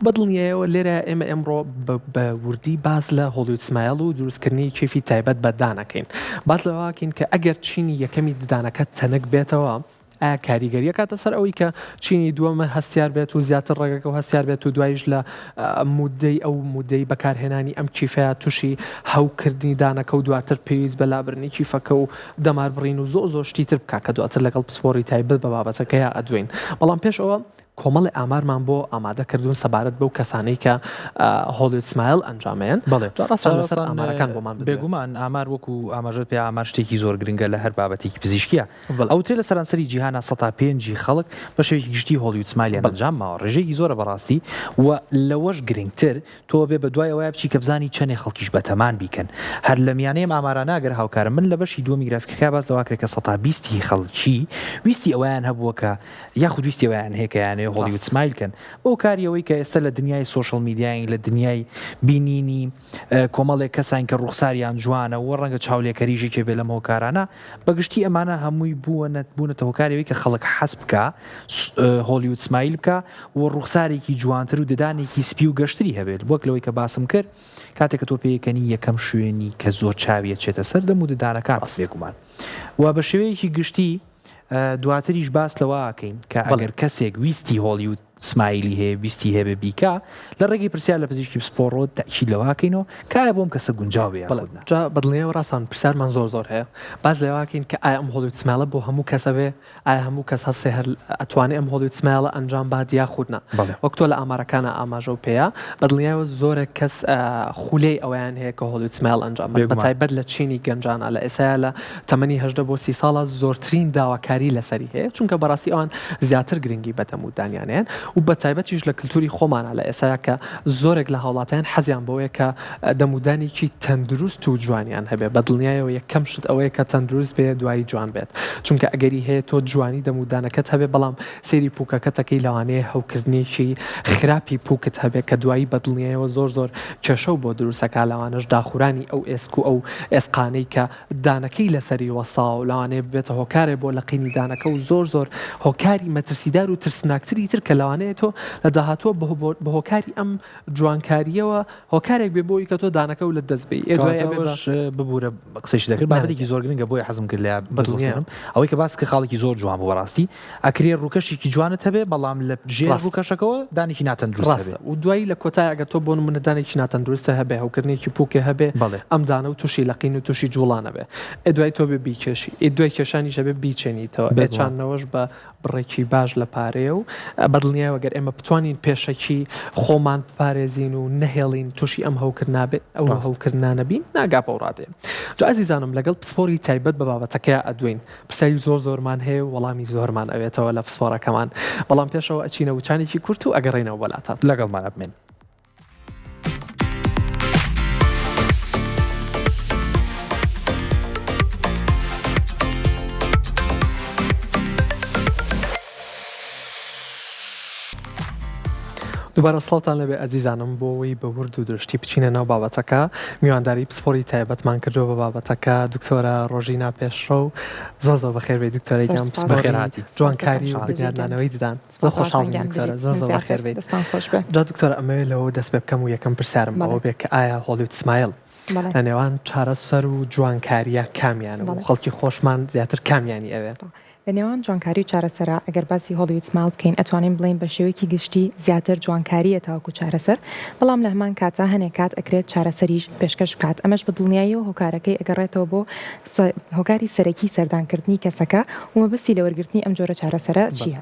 بە دڵنیایەوە لێرە ئێمە ئێمڕۆ بە وردی باس لە Hollywood smile و دروستکردنی کیفی تایبەت بە دانەکەین باس لەوەکەین کە ئەگەر چینی یەکەمی ددانەکە تەنک بێتەوە ئایا کاریگەری ئەکاتە سەر ئەوەی کە چینی دووەمە هەستیار بێت و زیاتر ڕەگەکە و هەستیار بێت و دوایش لە مودەی ئەو مودەی بەکارهێنانی ئەم کیفەیە تووشی هەوکردنی دانەکە و دواتر پێویست بە لابردنی کیفەکە و دەمار بڕین و زۆر زۆر شتی تر بکات کە دواتر لەگەڵ پسپۆڕی تایبەت بە بابەتەکەیا ئەدوێین بەڵام پێش ئەوە کۆمەڵی ئامارمان بۆ ئامادە کردوون سەبارەت بەو کەسانەی کە Hollywood smile ئەنجامەیەن بەڵێ جا ڕاستان لەسەر ئامارەکان بۆمان بدوێ. بێگومان ئامار وەکو ئاماژەت پێ ئامار شتێکی زۆر گرنگە لە هەر بابەتێکی پزیشکیە ئەوترێ لە سەرانسەری جیهانا سەتا پێنجی خەڵک بە شێوەیەکی گشتی Hollywood smile یان ئەنجام ماوە، ڕێژەیەکی زۆرە بەڕاستی و لەوەش گرنگتر تۆ ئەبێ بە دوای ئەوەیا بچی کە بزانی چەنێ خەڵکیش بەتەمان بیکەن. هەر لە میانەی ئەم ئامارانە گەر هاوکارم بن لە بەشی دووەمی گرافیکەکە باس لەوە کرا کە سەتا بیستی خەڵکی ویستی ئەوەیان هەبووە کە یاخود ویستی ئەوەیان هەیە کە یانەوێ Hollywood smile کەن بەو کاری ئەوەی کە ئێستا لە دنیای social media ین لە دنیای بینینی کۆمەڵێک کەسان کە ڕوخساریان جوانە و ڕەنگە چاولێکەریش یەکێ بێ لەم هۆکارانە، بە گشتی ئەمانە هەمووی بووەنەت بوونەتە هۆکاری ئەوەی کە خەڵک حەز بکا Hollywood smile بکا و ڕوخسارێکی جوانتر و ددانێکی سپی و گەشتری هەبێت وەک لەوەی کە باسم کرد کاتێک کە تۆ پێیەکەنی یەکەم شوێنی کە زۆر چاوی ئەچێتە سەر دەم و ددانەکانت بێگومان و بە شێوەیەکی گشتی دواتریش باس لەوە ئەکەین کە ئەگەر کەسێک ویستی Hollywood smile ی هەیە ویستی هەبێ بیکا لە ڕێگەی پرسیار لە پزیشکی پسپۆڕەوە تەئکید لەوە ئەکەینەوە کە ئایا بۆ ئەم کەسە گونجاو بێ یاخود نا. جا بەدڵنیایەوە ڕاستان پرسیارمان زۆر زۆر هەیە باس لەوە ئەکەین کە ئایا ئەم Hollywood smile ە بۆ هەموو کەس ئەبێ ئایا هەموو کەس هەستێ هەر ئەتوانێ ئەم Hollywood smile ە ئەنجام بات یاخود نا وەک تۆ لە ئامارەکانا ئاماژەو پێیا بەدڵنیایەوە زۆرێک کەس خولیای ئەوەیان هەیە کە Hollywood smile ئەنجام بات بەتایبەت لە چینی گەنجانا لە ئێسایا لە تەمەنی 18 بۆ 30 ساڵە زۆرترین داواکاری لەسەری هەیە چونکە بەڕاستی ئەوان زیاتر گرنگی بە دەم و دانیان هەیە و بە تایبەتیش لە کلتوری خۆمانە لە ئێسایا کە زۆرێک لە هاوڵاتیان حەزیان بەوەیە کە دەمودانێکی تەندروست و جوانیان هەبێ بە دڵنیایەوە یەکەم شت ئەوەیە کە تەندروست بێ دوایی جوان بێت چونکە ئەگەری هەیە تۆ جوانی دەمودانەکەت هەبێ بەڵام سەیری پوکەکەت ئەکەی لەوانەیە هەوکردنێکی خراپی پوکت هەبێ کە دوایی بە دڵنیایەوە زۆر زۆر کێشەو بۆ دروست ئەکا لەوانەش داخورانی ئەو ئێسک و ئەو ئێسقانەی کە دانەکەی لەسەری وەستاوە و لەوانەیە ببێتە هۆکارێ بۆ لەقینی دانەکە و زۆر زۆر هۆکاری مەترسیدار و ترسناکتری تر کە لەوانەیە تۆ لە داهاتووە بە هۆکاری ئەم جوانکارییەوە هۆکارێک بێ بۆی کە تۆ دانەکە و لە دەست بێی ئێ دوای ئەبێ بە ببورە قسەیش دەکرد بابەتێکی زۆر گرنگە بۆیە حەزم کرد لە بەدڵنیام ئەوەی کە باس کە خاڵێکی زۆر جوان بوو بەڕاستی ئەکرێ ڕووکەشێکی جوانت هەبێ بەڵام لە ژێر ڕووکەشەکەوە دانێکی ناتەندروست هەبێ و دوایی لە کۆتای ئەگەر تۆ بۆ نمونە دانێکی ناتەندروستە هەبێ هەوکردنێکی پوکێ هەبێ ئەم دانە و تووشی لەقین و تووشی جوڵانە بێ ئێ دوای تۆ بێ بیکێشی ئێ دوای کێشانیش ئەبێ بیچێنیتەوە ئێ چاندنەوەش بە بڕێکی باش لە پارەیە و بەدڵنیایەوە گەر ئێمە بتوانین پێشەکی خۆمان بپارێزین و نەهێڵین تووشی ئەم هەوکردنە بێ ئەو هەوکردنانە بین ناگا بەو ڕادەیە. جا ئازیزانم لەگەڵ پسپۆری تایبەت بە بابەتەکەیا ئەدوێین پرسیاری زۆر زۆرمان هەیە و وەڵامی زۆرمان ئەوێتەوە لە پسپۆڕەکەمان بەڵام پێشەوە ئەچینە وچانێکی کورت و ئەگەڕێینەوە بۆ لاتان. لەگەڵمانا بمێنن. دووبارە سڵاوتان لەبێ ئەزیزانم بۆ ئەوەی بە ورد و درشتی بچینە ناو بابەتەکە میوانداری پسپۆری تایبەتمان کردووە بە بابەتەکە دکتۆرە ڕۆژینا پێشڕەو زۆر زۆر بەخێر بێی دکتۆرە گیان پسپۆری جوانکاری و بنیادنانەوەی ددان زۆر خۆشحاڵ بووین دکتۆرە زۆر زۆر بەخێر بێیت جا دکتۆرە ئەمەوێ لەوە دەست پێ بکەم و یەکەم پرسیارم ئەوە بێ کە ئایا Hollywood smile لە نێوان چارەسەر و جوانکاریە کامیانە و خەڵکی خۆشمان زیاتر کامیانی ئەوێ؟ لە نێوان جوانکاری و چارەسەرا ئەگەر باسی Hollywood smile بکەین ئەتوانین بڵێین بە شێوەیەکی گشتی زیاتر جوانکارییە تاوەکو چارەسەر بەڵام لە هەمان کاتا هەنێک کات ئەکرێت چارەسەریش پێشکەش بکات ئەمەش بە دڵنیاییەوە هۆکارەکەی ئەگەڕێتەوە بۆ هۆکاری سەرەکی سەردانکردنی کەسەکە و مەبەستی لە وەرگرتنی ئەم جۆرە چارەسەرە چییە.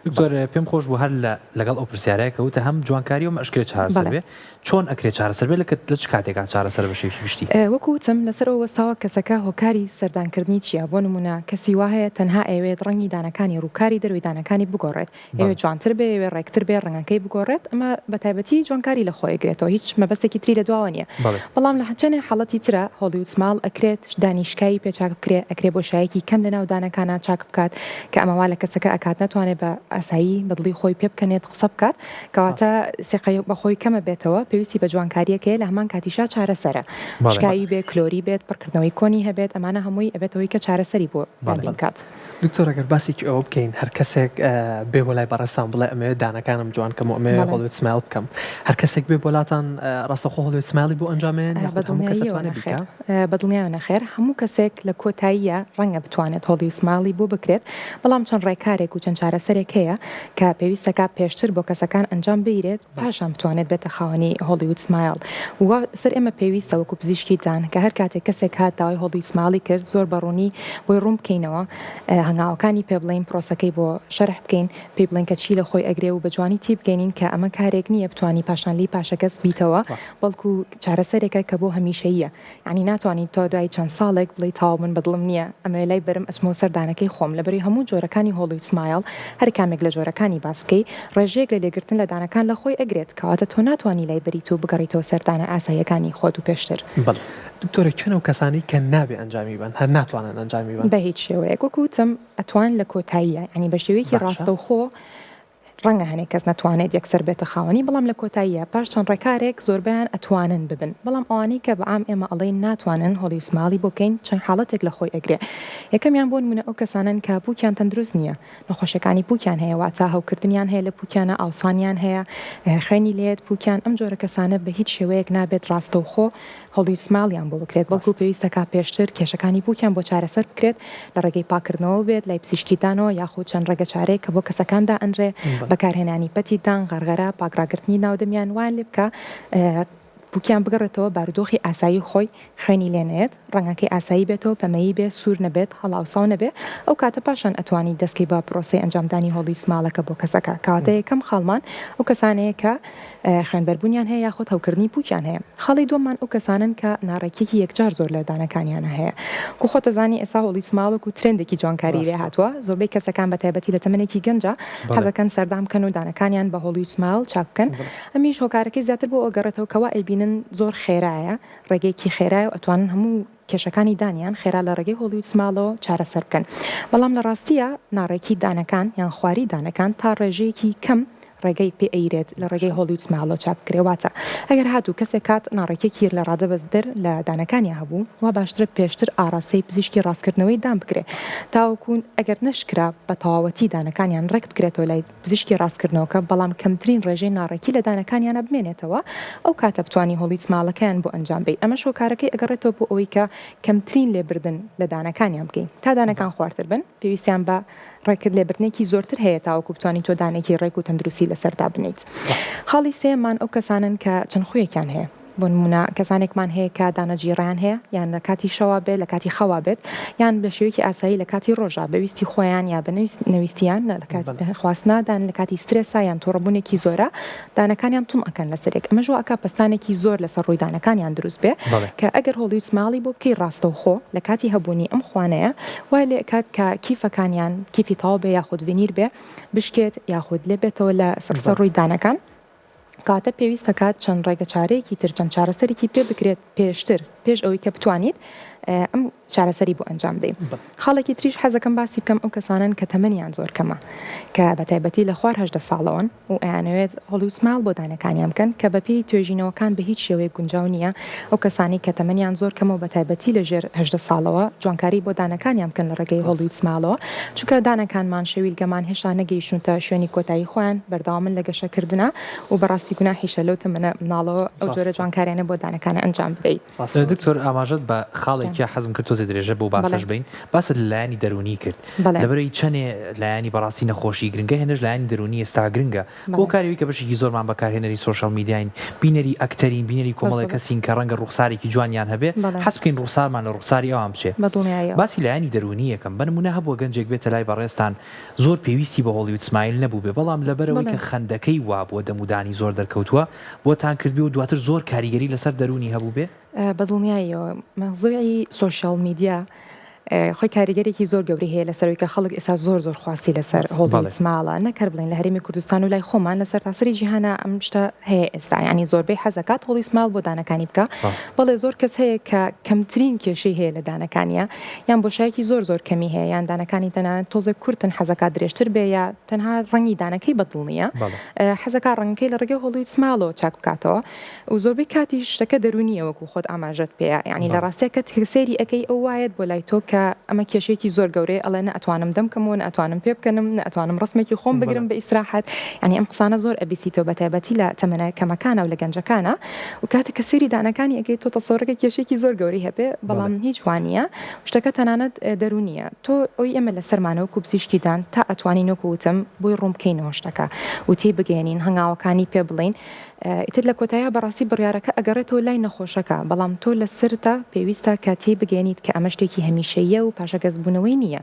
دکتۆر پێم خۆش بوو هەر لە لەگەڵ ئەو پرسیارەیە کە وتە هەم جوانکاری و ئەشکرێ چارەسەر بێ چۆن ئەکرێ چارەسەر بێ لە چ کاتێکا چارەسەر بە شێوەیەکی گشتی؟ وەکو وتم لەسەر ئەوە وەستاوە کەسەکە هۆکاری سەردانکردنی چییە بۆ نموونە کەسی وا هەیە تەنها ئەیەوێت ڕەنگی دانەکانی ڕووکاری دەروی دانەکانی بگۆڕێت ئەیەوێت جوانتر بێ ئەیەوێت ڕێکتر بێ ڕەنگەکەی بگۆڕێت ئەمە بە تایبەتی جوانکاری لە خۆی ئەگرێتەوە هیچ مەبەستێکی تری لە دواوە نییە بەڵام لە چەنێ حاڵەتی ترا Hollywood smile ئەکرێت دانی شکاوی پێ چاک بکرێ ئەکرێ بۆشایەکی کەم لە ناو دانەکانا چاک بکات کە ئەمە وا لە کەسەکە ئەکات نەتوانێت بە ئاسایی بە دڵی خۆی پێ بکەنێت قسە بکات کەواتە سیقەی بە خۆی کەمە بێتەوە پێویستی بە جوانکاریەک هەیە لە هەمان کاتیشا چارەسەرە شکاوی بێ کلۆری بێت پڕکردنەوەی کۆنی هەبێت ئەمانە هەمووی ئەبێتە هۆی کە چارەسەری بۆ دابین بکات. دکتۆر ئەگەر باسێکی ئەوە بکەین هەر کەسێک بێ بۆ لای بەڕێزتان بڵێ ئەمەوێت دانەکانم جوان کەم و ئەمەوێ Hollywood smile بکەم هەر کەسێک بێ بۆلاتان ڕاستەوخۆ Hollywood smile ی بۆ ئەنجامێن یاخود هەموو کەس ئەتوانێت بیکا؟ بە دڵنیایەوە نەخێر هەموو کەسێک لە کۆتاییە ڕەنگە بتوانێت Hollywood smile ی بۆ بکرێت بەڵام چەند ڕێکارێک و چەند چارەسەرێک هەیە کە پێویستەکە پێشتر بۆ کەسەکان ئەنجام بیرێت پاشان بتوانێت بێتە خاوەنی Hollywood smile و سەر ئێمە پێویستە وەکو پزیشکی ددان کە هەر کاتێک کەسێک هات داوای Hollywood smile ی کرد زۆر بە ڕوونی بۆی ڕوون بکەینەوە هەنگاوەکانی پێ بڵێین پرۆسەکەی بۆ شەرح بکەین پێی بڵێین کە چی لە خۆی ئەگرێ و بە جوانی تێیبگەینین کە ئەمە کارێک نییە بتوانی پاشان لێی پاشەکەس بیتەوە بەڵکو چارەسەرێکە کە بۆ هەمیشەییە یانی ناتوانی تۆ دوای چەند ساڵێک بڵێی تەواو من بەدڵم نییە ئەمەوێ لای بەرم ئەچمەوە سەر دانەکەی خۆم لەبەرەی هەموو جۆرەکانی Hollywood smile هەر کامێک لە جۆرەکانی باس بکەی ڕێژەیەک لە لێگرتن لە دانەکان لە خۆی ئەگرێت کەواتە تۆ ناتوانی لای بەریت و بگەڕیتەوە سەر دانە ئاساییەکانی خۆت و پێشتر. بەڵێ دکتۆرە کێن ئەو کەسانەی کە نابێ ئەنجامی بەن هەر ناتوانن ئەنجامی بەن؟ بە هیچ شێوەیەک وەکو وتم ئەتوان لە کۆتاییە یانی بە شێوەیەکی ڕاستەوخۆ ڕەنگە هەنێک کەس نەتوانێت یەکسەر بێتە خاوەنی، بەڵام لە کۆتاییا پاش چەند ڕێکارێک زۆربەیان ئەتوانن ببن، بەڵام ئەوانەی کە بە عام ئێمە ئەڵێین ناتوانن Hollywood smile ی بۆ بکەین چەند حاڵەتێک لە خۆی ئەگرێ، یەکەمیان بۆ نموونە ئەو کەسانەن کە پووکیان تەندروست نییە، نەخۆشیەکانی پووکیان هەیە واتە هەوکردنیان هەیە لە پووکیانا، ئاوسانیان هەیە، خوێنی لێیەت پووکیان، ئەم جۆرە کەسانە بە هیچ شێوەیەک نابێت ڕاستەوخۆ Hollywood smile یان بۆ بکرێت، بەڵکو پێویستە کا پێشتر کێشەکانی پووکیان بۆ چارەسەر بکرێت، لە ڕێگەی پاککردنەوە بێت لای پزیشکی دانەوە یاخود چەند ڕێگەچارەیەک کە بۆ کەسەکان دائەنرێ، بەکارهێنانی پەتی دان، غەرغەرە، پاکڕاگرتنی ناو دەمیان وایان لێ بکا پووکیان بگەڕێتەوە بارودۆخی ئاسایی خۆی، خوێنی لێ نەیەت، ڕەنگەکەی ئاسایی بێتەوە، پەمەیی بێ، سوور نەبێت، هەڵاوساو نەبێ، ئەو کاتە پاشان ئەتوانی دەستکەی بە پرۆسەی ئەنجامدانی Hollywood smile ەکە بۆ کەسەکە، کەواتە یەکەم خاڵمان ئەو کەسانەیە کە خوێنبەربوونیان هەیە یاخود هەوکردنی پووکیان هەیە. خاڵی دووەممان ئەو کەسانەن کە ناڕێکیەکی یەکجار زۆر لە دانەکانیانا هەیە. وەکو خۆت ئەزانی ئێستا Hollywood smile وەکو trend ێکی جوانکاری لێ هاتووە، زۆربەی کەسەکان بە تایبەتی لە تەمەنێکی گەنجا حەزەکەن سەردان بکەن و دانەکانیان بە Hollywood smile چاک بکەن. ئەمیش هۆکارەکەی زیاتر بۆ ئەگەڕێتەوە کە وا ئەیبینن زۆر خێرایە، ڕێگەیەکی خێرایە و ئەتوانن هەموو کێشەکانی دانیان خێرا لە ڕێگەی Hollywood smile ەوە چارەسەر بکەن. بەڵام لە ڕاستیا ناڕێکی دانەکان یان خواری دانەکان تا ڕێژەیەکی کەم ڕێگەی پێ ئەیرێت لە ڕێگەی Hollywood smile ەوە چاک بکرێ واتە ئەگەر هاتوو کەسێک هات ناڕێکیەکی لە ڕادەبەدەر لە دانەکانیا هەبوو وا باشترە پێشتر ئاڕاستەی پزیشکی ڕاستکردنەوەی دان بکرێ تاوەکو ئەگەر نەشکرا بە تەواوەتی دانەکانیان ڕێک بکرێتەوە لای پزیشکی ڕاستکردنەوەکە بەڵام کەمترین ڕێژەی ناڕێکی لە دانەکانیانا بمێنێتەوە ئەو کاتە بتوانی Hollywood smile ەکەیان بۆ ئەنجام بەی ئەمەش هۆکارەکەی ئەگەڕێتەوە بۆ ئەوەی کە کەمترین لێبردن لە دانەکانیان بکەین تا دانەکان خوارتر بن پێویستیان بە ڕێکرد لێبردنێکی زۆرتر هەیە تاوەکو بتوانی تۆ دانێکی ڕێک و تەندروستی لەسەر دابنێیت. خاڵی سێیەممان ئەو کەسانەن کە چەند خویەکیان هەیە بۆ نمونە کەسانێکمان هەیە کە دانە جیڕەیان هەیە یان لە کاتی شەوا بێت لە کاتی خەوا بێت یان بە شێوەیەکی ئاسایی لە کاتی ڕۆژا بە ویستی خۆیان یا بە نەویستیان لە کاتی خواستنا دان لە کاتی سترێسا یان توڕەبوونێکی زۆرە دانەکانیان توند ئەکەن لەسەر یەک ئەمەش وا ئەکا پەستانێکی زۆر لەسەر ڕووی دانەکانیان دروست بێ کە ئەگەر Hollywood smile ی بۆ بکەی ڕاستەوخۆ لە کاتی هەبوونی ئەم خوانەیە وای لێ ئەکات کە کیفەکانیان کیفی تەواو بێ یاخود ڤینیر بێ بشکێت یاخود لێ بێتەوە لە سەر ڕووی دانەکان کەواتە پێویست دەکات چەند ڕێگە چارەیەکی تر چەند چارەسەرێکی پێ بکرێت پێشتر پێش ئەوەی کە بتوانیت ئەم چارەسەری بۆ ئەنجام دەی. خاڵێکی تریش حەزەکەم باسی بکەم ئەو کەسانەن کە تەمەنیان زۆر کەمە کە بە تایبەتی لە خوار 18 ساڵەوەن و ئەیانەوێت Hollywood smile بۆ دانەکانیان بکەن کە بە پێی توێژینەوەکان بە هیچ شێوەیەک گونجاو نییە ئەو کەسانەی کە تەمەنیان زۆر کەمە و بە تایبەتی لە ژێر 18 ساڵەوە جوانکاری بۆ دانەکانیان بکەن لە ڕێگەی Hollywood smile ەوە چونکە دانەکانمان شەویلگەمان هێشتا نەگەیشتوونتە شوێنی کۆتایی خۆیان بەردەوامن لە گەشەکردنا و بەڕاستی گوناحیشە لەو تەمەنە مناڵەوە ئەو جۆرە جوانکاریانە بۆ دانەکانە ئەنجام بدەیت. دکتۆر ئاماژەت بە خاڵێکی. یەکیا حەزم کرد تۆزێ درێژە بەو باسەش بەین، باست لە لایەنی دەروونی کرد، لەبەرئەوەی چەنێ لایەنی بەڕاستی نەخۆشی گرنگە هێندەش لایەنی دەروونی ئێستا گرنگە، بۆ هۆکاری ئەوەی کە بەشێکی زۆرمان بەکارهێنەری سۆشیال میدیاین، بینەری ئەکتەرین، بینەری کۆمەڵێک کەسین کە ڕەنگە ڕووخسارێکی جوانیان هەبێ، حەز بکەین ڕووخسارمان لە ڕووخساری ئەوان بچێ. باسی لایەنی دەروونی یەکەم، بە نموونە هەبووە گەنجێک بێتە لای بەڕێزتان زۆر پێویستی بە هۆڵیود سمایل نەبووبێ، بەڵام لەبەرئەوەی کە خەندەکەی وابووە دەمودانی زۆر دەرکەوتووە، بۆتان کردبێ و دواتر زۆر کاریگەری لەسەر دەروونی هەبووبێ؟ بەدڵنیاییەوە مەوزوعی سۆشیال میدیا خۆی کاریگەرێکی زۆر گەورەی هەیە لەسەرەوەی کە خەڵک ئێستا زۆر زۆر خواستی لەسەر هۆڵیوود سمایڵە نەک هەر بڵێین لە هەرێمی کوردستان و لای خۆمان لە سەرتاسەری جیهانا ئەم شتە هەیە ئێستا یانی زۆربەی حەزەکات هۆڵی سمایڵ بۆ دانەکانی بکە بەڵێ زۆر کەس هەیە کە کەمترین کێشەی هەیە لە دانەکانیە یان بۆشایەکی زۆر زۆر کەمی هەیە یان دانەکانی تەنانەت تۆزێک کورتن حەزەکات درێژتر بێ یا تەنها ڕەنگی دانەکەی بەدڵ نییە حەزەکات ڕەنگەکەی لە ڕێگەی هۆڵیوود سمایڵەوە چاک بکاتەوە و زۆربەی کاتیش شتەکە دەروونیە وەکو خۆت ئاماژەت پێیا یانی لە ڕاستیا کە سەیری ئەکەی ئەو وایەت بۆ لای تۆ کە ئەمە کێشەیەکی زۆر گەورەیە ئەڵێ نە ئەتوانم دەم کەمەوە نە ئەتوانم پێ بکەنم نە ئەتوانم ڕەسمێکی خۆم بگرم بە ئیسراحەت یانی ئەم قسانە زۆر ئەبیسیتەوە بە تایبەتی لە تەمەنە کەمەکانە و لە گەنجەکانە و کاتێک کە سەیری دانەکانی ئەکەی تۆ تەسەورەکەی کێشەیەکی زۆر گەورەی هەبێ بەڵام هیچ وانیە شتەکە تەنانەت دەروونیە تۆ ئەوی ئێمە لەسەرمانە وەکو پزیشکی دان تا ئەتوانین وەکو وتم بۆی ڕوون بکەینەوە شتەکە و تێی بگەیەنین هەنگاوەکانی پێ بڵێین ئیتر لە کۆتاییا بەڕاستی بڕیارەکە ئەگەڕێتەوە لای نەخۆشەکە، بەڵام تۆ لەسەرتە پێویستە کە تێی بگەیەنیت کە ئەمە شتێکی هەمیشەییە و پاشەگەزبوونەوەی نییە.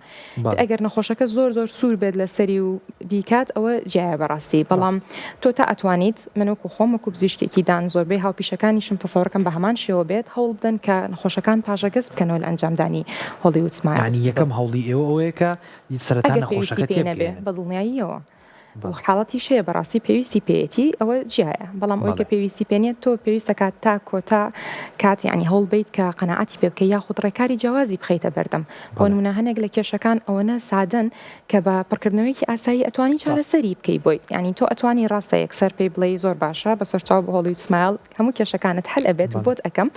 ئەگەر نەخۆشەکە زۆر زۆر سوور بێت لەسەری و بیکات ئەوە جیایە بەڕاستی، بەڵام تۆ تا ئەتوانیت، من وەکو خۆم وەکو پزیشکێکی دان زۆربەی هاوپیشەکانیشم تەسەورەکەم بە هەمان شێوە بێت، هەوڵ بدەن کە نەخۆشەکان پاشەگەز بکەنەوە لە ئەنجامدانی هۆڵیوود سمایڵ. یانی یەکەم هەوڵی ئێوە ئەوەیە کە سەرەتا ئەگەر پێویستی نەخۆشەکە پێی نەبێ، تێبگەیەنن. بەدڵنیاییەوە. و حاڵەتیش هەیە بەڕاستی پێویستی پێیەتی ئەوە جیایە بەڵام ئەوەی کە پێویستی پێ نیە تۆ پێویستە کات تا کۆتا کات یعنی هەوڵ بیت کە قەناعەتی پێ بکەی یاخود ڕێکاری جیاوازی بخەیتە بەردەم بۆ نمونە هەنێک لە کێشەکان ئەوەنە سادەن کە بە پڕکردنەوەیەکی ئاسایی ئەتوانی چارەسەری بکەی بۆی یعنی تۆ ئەتوانی ڕاستە یەکسەر پێی بڵێی زۆر باشە بەسەرچاو بە هۆڵیود سمایل هەموو کێشەکانت حەل ئەبێت و بۆت ئەکەم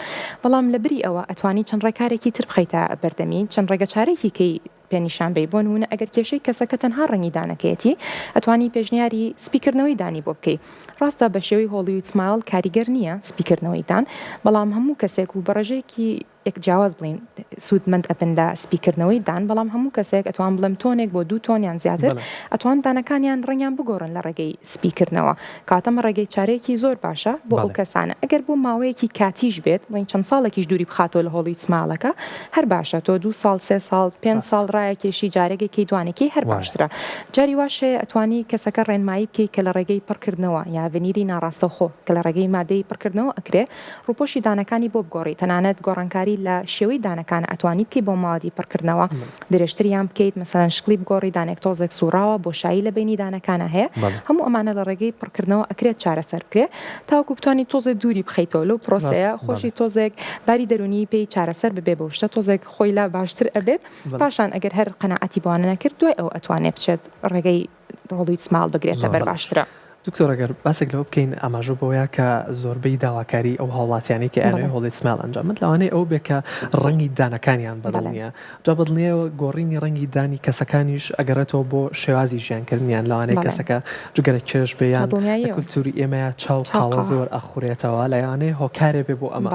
بەڵام لە بری ئەوە ئەتوانی چەند ڕێکارێکی تر بخەیتە بەردەمی چەند ڕێگەچارەیەکی کەی پێ نیشان بەی، بۆ نموونە ئەگەر کێشەی کەسەکە تەنها ڕەنگی دانەکەیەتی ئەتوانی پێشنیاری سپیکردنەوەی دانی بۆ بکەی، ڕاستە بە شێوەی هۆڵیود سمایڵ کاریگەر نییە سپیکردنەوەی دان، بەڵام هەموو کەسێک و بە ڕێژەیەکی یەک جیاواز بڵێین سوودمەند ئەبن لە سپیکردنەوەی دان، بەڵام هەموو کەسێک ئەتوان بڵێم تۆنێک بۆ دوو تۆن یان زیاتر ئەتوان دانەکانیان ڕەنگیان بگۆڕن لە ڕێگەی سپیکردنەوە، کەواتە ئەمە ڕێگەی چارەیەکی زۆر باشە بۆ ئەو کەسانە ئەگەر بۆ ماوەیەکی کاتیش بێت بڵێین چەند ساڵێکیش دووری بخاتەوە لە هۆڵیود سمایڵەکە هەر باشە تۆ دوو ساڵ سێ ساڵ پێنج ساڵ ڕایەکێشی جارێکێکی دوانێکی هەر باشترە جاری واش هەیە ئەتوانی کەسەکە ڕێنمایی بکەی کە لە ڕێگەی پڕکردنەوە یا ڤنیری ناڕاستەوخۆ کە لە ڕێگەی مادەی پڕکردنەوە ئەکرێ ڕووپۆشی دانەکانی بۆ بگۆڕی تەنانەت گۆڕانکاری لە شێوەی دانەکانە ئەتوانی بکەی بۆ مەوادی پڕکردنەوە درێژتریان بکەیت مەسەلەن شکڵی بگۆڕی دانێک تۆزێک سوڕاوە بۆشایی لە بەینی دانەکانا هەیە هەموو ئەمانە لە ڕێگەی پڕکردنەوە ئەکرێت چارەسەر بکرێ تاوەکو بتوانی تۆزێ دووری بخەیتەوە لەو پرۆسەیە خۆشی تۆزێک باری دەروونی پێی چارەسەر ببێ بەو شتە تۆزێک خۆی لا باشتر ئەبێت پاشان ئەگەر هەر قەناعەتی بەوانە نەکرد دوای ئەوە ئەتوانێ بچێت ڕێگەی هۆڵیود سمایڵ بگرێتە بەر باشترە. دکتۆر ئەگەر باسێک لەوە بکەین ئاماژە بەوەیە کە زۆربەی داواکاری ئەو هاوڵاتیانەی کە ئەیانەوێ هۆڵیود سمایڵ ئەنجام بدەن لەوانەیە ئەوە بێ کە ڕەنگی دانەکانیان بەدڵ نییە جا بەدڵنیایەوە گۆڕینی ڕەنگی دانی کەسەکانیش ئەگەڕێتەوە بۆ شێوازی ژیانکردنیان لەوانەیە کەسەکە جگەرە کێش بێ یان لە کولتوری ئێمەیا چاو قاوە زۆر ئەخورێتەوە لەوانەیە هۆکارێ بێ بۆ ئەمە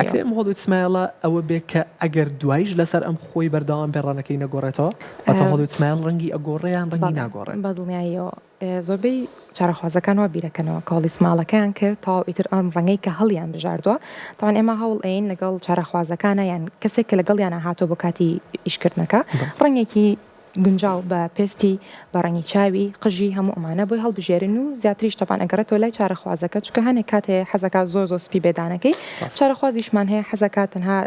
ئەکرێ ئەم هۆڵیود سمایڵە ئەوە بێ کە ئەگەر دواییش لەسەر ئەم خۆی بەردەوام بێ ڕەنگەکەی نەگۆڕێتەوە واتە هۆڵیود سمایڵ ڕەنگی ئەگۆڕێ یان ڕەنگی ناگۆڕێ؟ بەدڵنیاییەوە زۆربەی چارەخوازەکان وا بیرەکەنەوە کە هۆڵی سماڵەکەیان کرد تەواو ئیتر ئەم ڕەنگەی کە هەڵیان بژاردووە تاوان ئێمە هەوڵ ئەین لەگەڵ چارەخوازەکانە یان کەسێک کە لەگەڵیانە هاتۆ بۆ کاتی ئیشکردنەکە ڕەنگێکی گونجاو بە پێستی بە ڕەنگی چاوی قژی هەموو ئەمانە بۆی هەڵبژێرن و زیاتریش تەبان ئەگەڕێتەوە لای چارەخوازەکە چونکە هەنێک کات هەیە حەزەکات زۆر زۆر سپی بێ دانەکەی چارەخوازیشمان هەیە حەزەکات تەنها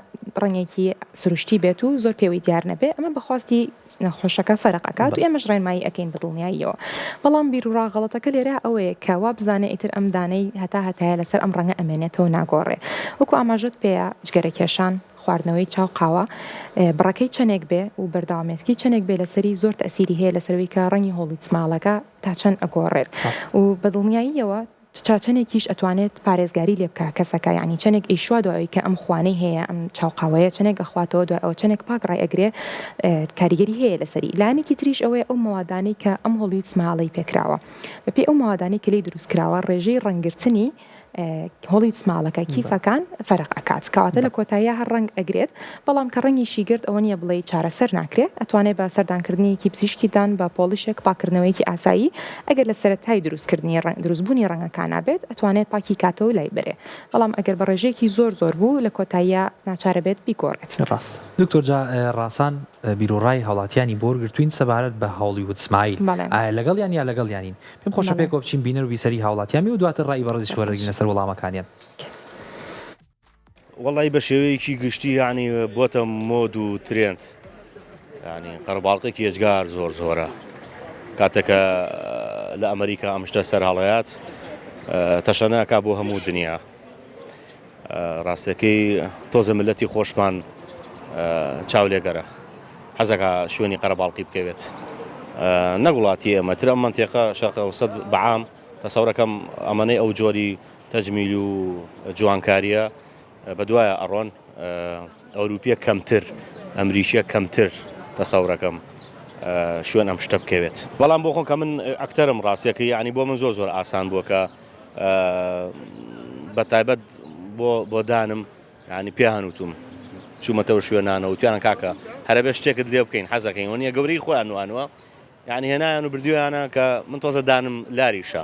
ڕەنگێکی سروشتی بێت و زۆر پێوەی دیار نەبێ ئەمە بەخواستی نەخۆشەکە فەرق ئەکات و ئێمەش ڕێنمایی ئەکەین بە دڵنیاییەوە بەڵام بیروڕا غەڵەتەکە لێرە ئەوەیە کە وا بزانێ ئیتر ئەم دانەی هەتا هەتایە لەسەر ئەم ڕەنگە ئەمێنێتەوە ناگۆڕێ وەکو ئاماژەت پێیە جگەرە کێشان خواردنەوەی چاو قاوە بڕەکەی چەنێک بێ و بەردەوامێتکی چەنێک بێ لەسەری زۆر تەئسیری هەیە لەسەرەوەی کە ڕەنگی هۆڵی چماڵەکە تا چەند ئەگۆڕێت و بە دڵنیاییەوە چا چەنێکیش ئەتوانێت پارێزگاری لێ بکا کەسەکە یانی چەنێک ئەیشوا دوای ئەوەی کە ئەم خوانەی هەیە ئەم چاو قاوەیە چەنێک ئەخواتەوە دوای ئەوە چەنێک پاک ڕای ئەگرێ کاریگەری هەیە لەسەری لایەنێکی تریش ئەوەیە ئەو مەوادانەی کە ئەم هۆڵیود سمایڵەی پێکراوە بەپێی ئەو مەوادانەی کە لێی دروست کراوە ڕێژەی ڕەنگگرتنی. Hollywood smile ەکە کیفەکان فەرق ئەکات کەواتە لە کۆتاییا هەر ڕەنگ ئەگرێت بەڵام کە ڕەنگیشی گرت ئەوە نییە بڵێی چارەسەر ناکرێ ئەتوانێ بە سەردانکردنیکی پزیشکی دان بە polish ێک پاککردنەوەیەکی ئاسایی ئەگەر لە سەرەتای دروستکردنی ڕەنگ دروستبوونی ڕەنگەکانا بێت ئەتوانێت پاکی کاتەوە لای بەرێ بەڵام ئەگەر بە ڕێژەیەکی زۆر زۆر بوو لە کۆتاییا ناچارە بێت بیگۆڕێت. ڕاستە دکتۆر جا ڕاسان بیروڕای هاوڵاتیانی بۆ وەرگرتووین سەبارەت بە Hollywood smile بەڵێ. ئایا لەگەڵیان یا لەگەڵیانین؟ پێم خۆشە بەڵێ. پێکەوە بچین بینەر و بیسەری هاوڵاتیان بین و دواتر ڕای بەڕێزیش وەردەگرین لەسەر وەڵامەکانیان. وەڵی بە شێوەیەکی گشتی یعنی بۆتە مۆد و ترێند یعنی قەرەباڵقێکی ئێجگار زۆر زۆرە کاتێکە لە ئەمریکا ئەم شتە سەر هەڵەیات تەشەناکا بۆ هەموو دنیا ڕاستەکەی تۆزە ملەتی خۆشمان چاولێگەرە حەزەکە شوێنی قەرەباڵقی بکەوێت نەک وڵاتی ئێمە تر ئەم منتیقە شەرق ئەوسەت بەعام تەسەورەکەم ئەمەنەی ئەو جۆری تەجمیل و جوانکاریە بەدوایە ئەڕۆن ئەوروپیە کەمتر ئەمریکیە کەمتر تەسەورەکەم شوێن ئەم شتە بکەوێت بەڵام بۆ خۆم کە من ئەکتەرم ڕاستەکە یعنی بۆ من زۆر زۆر ئاسان بووە کە بە تایبەت بۆ بۆ دانم یعنی پێیان وتوم چوومەتەوە شوێنانە وتیان کاکە هەرەبێ شتێکت لێ بکەین حەزەکەین وەنیە گەورەی خۆیان نوانوە یعنی هێنایان و بردویانە کە من تۆزە دانم لاریشە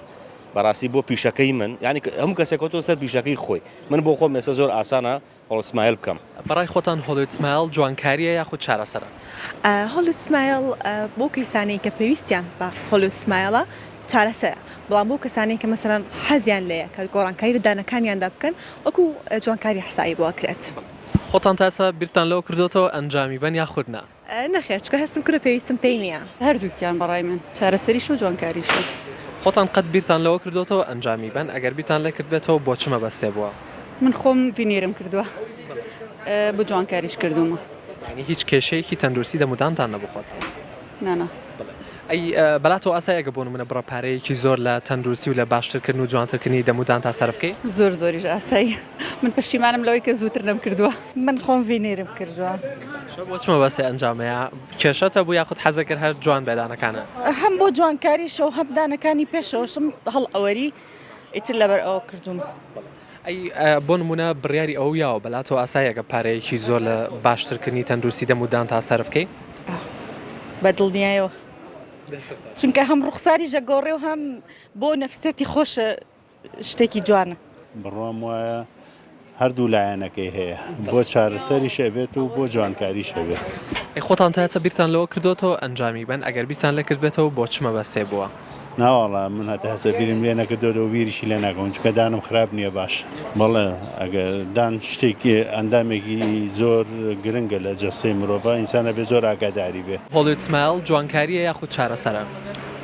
بەڕاستی بۆ پیشەکەی من یعنی هەموو کەسێک کەوتەوە سەر پیشەکەی خۆی من بۆ خۆم ئێستا زۆر ئاسانە Hollywood smile بکەم. بەڕای خۆتان Hollywood smile جوانکاریە یاخود چارەسەرە؟ Hollywood smile بۆ کەیسانەی کە پێویستیان بە Hollywood smile ە چارەسەرە بەڵام بۆ کەسانەی کە مەسەلەن حەزیان لێیە کە گۆڕانکاری لە دانەکانیاندا بکەن وەکو جوانکاری حسابی بۆ ئەکرێت. خۆتان تا ئێستا بیرتان لەوە کردۆتەوە ئەنجامی بەن یاخود نا؟ نەخێر چونکە هەستم کردوە پێویستم پێی نیە. هەردووکیان بەڕای من چارەسەریشە و جوانکاریشە. خۆتان قەت بیرتان لەوە کردۆتەوە ئەنجامی بەن؟ ئەگەر بیرتان لێ کردبێتەوە بۆ چ مەبەستێ بووە؟ من خۆم veneer م کردووە بۆ جوانکاریش کردوومە. یانی هیچ کێشەیەکی تەندروستی دەمودانتان نەبوو خۆتان؟ نا نا. بەڵێ. ئەی بەلاتەوە ئاسایە گە بۆ نمونە بڕە پارەیەکی زۆر لە تەندروستی و لە باشترکردن و جوانترکردنی دەمودانتا سەرف کەی؟ زۆر زۆریش ئاساییە. من پەشیمانم لەوەی کە زووتر نەمکردووە. من خۆم veneer م کردووە. باشە بۆ چ مەبەستێ ئەنجامەیە؟ کێشەت هەبوو یاخود حەزەکرد هەر جوان بێ دانەکانت؟ هەم بۆ جوانکاریشە و هەم دانەکانی پێشەوەشم هەڵئەوەری ئیتر لەبەر ئەوە کردووم. ئەی بۆ نموونە بڕیاری ئەوەو یاوە بەلاتەوە ئاساییە گە پارەیەکی زۆر لە باشترکردنی تەندروستی دەم و دانتا سەرف کەی؟ بە دڵنیایەوە چونکە هەم ڕوخساریش ئەگۆڕێ و هەم بۆ نەفسیەتی خۆشە شتێکی جوانە. بڕوام وایە هەردوو لایەنەکەی هەیە بۆ چارەسەریش ئەبێت و بۆ جوانکاریش ئەبێت. ئەی خۆتان تا ئێستا بیرتان لەوە کردۆتەوە ئەنجامی بەن؟ ئەگەر بیرتان لێ کردبێتەوە بۆ چ مەبەستێ بووە؟ ناوەڵا من هەتا هەسە بیرم لێ نەکردۆتەوە بیریشی لێ ناکەم چونکە دانم خراپ نییە باشە. بەڵێ ئەگەر دان شتێکی ئەندامێکی زۆر گرنگە لە جەستەی مرۆڤ ئینسان ئەبێ زۆر ئاگاداری بێ. Hollywood smile جوانکارییە یاخود چارەسەرە؟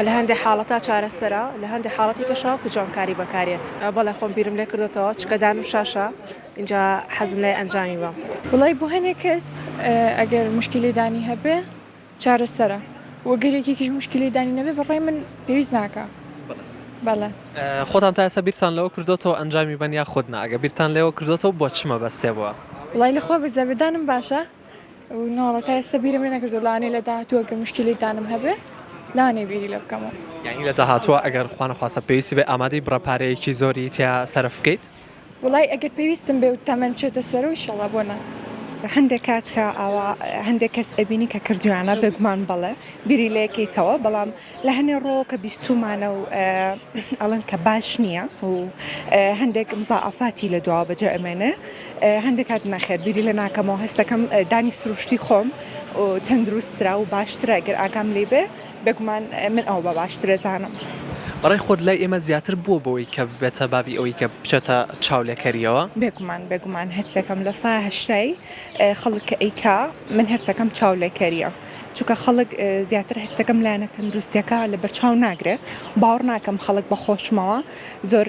لە هەندێ حاڵەتا چارەسەرە لە هەندێ حاڵەتی کەشا وەکو جوانکاری بەکارێت. بەڵێ خۆم بیرم لێ کردۆتەوە چونکە دانم شاشە ئینجا حەزم لێیە ئەنجامی بەم. وەڵای بۆ هەنێ کەس ئەگەر موشکیلەی دانی هەبێ چارەسەرە وە گەر یەکێکیش موشکیلەی دانی نەبێ بەڕای من پێویست ناکا بەڵێ. خۆتان تا ئێستا بیرتان لەوە کردۆتەوە ئەنجامی بەن یاخود نا؟ ئەگەر بیرتان لێوە کردۆتەوە بۆ چ مەبەستێ بووە؟ وەڵای لەخوا بەزیادە دانم باشە و ناوەڵا تا ئێستا بیرم لێ نەکردووە لەوانەیە لە داهاتووە گەر موشکیلەی دانم هەبێ لەوانەیە بیری لێ بکەمەوە. یانی لە داهاتووە ئەگەر خوانەخواستە پێویستی بێ ئامادەی بڕە پارەیەکی زۆری تیا سەرف بکەیت؟ وەڵای ئەگەر پێویستم بێ و تەمەن بچێتە سەرەوە ئیشەڵا بۆ نا. هەندێک کات کە ئاوا هەندێک کەس ئەبینی کە کردویانە بێگومان بەڵێ بیری لێکەیتەوە بەڵام لە هەنێ ڕۆ کە بیستومانە و ئەڵێن کە باش نییە و هەندێک مزاعفاتی لە دواوە بەجێ ئەمێنێ هەندێک کات نەخێر بیری لێ ناکەمەوە هەستەکەم دانی سروشتی خۆم تەندروسترا و باشترە گەر ئاگام لێ بێ بێگومان من ئەوە بە باشتر ئەزانم. بەڕای خۆت لای ئێمە زیاتر بووە بەوەی کە ببێتە بابی ئەوەی کە بچێتە چاولێکەرییەوە؟ بێگومان بێگومان هەستەکەم لە سا هەشتای خەڵک کە ئەیکا من هەستەکەم چاولێکەرییە چونکە خەڵک زیاتر هەستەکەم لایەنە تەندروستیەکە لەبەرچاو ناگرێ باوەڕ ناکەم خەڵک بە خۆشمەوە زۆر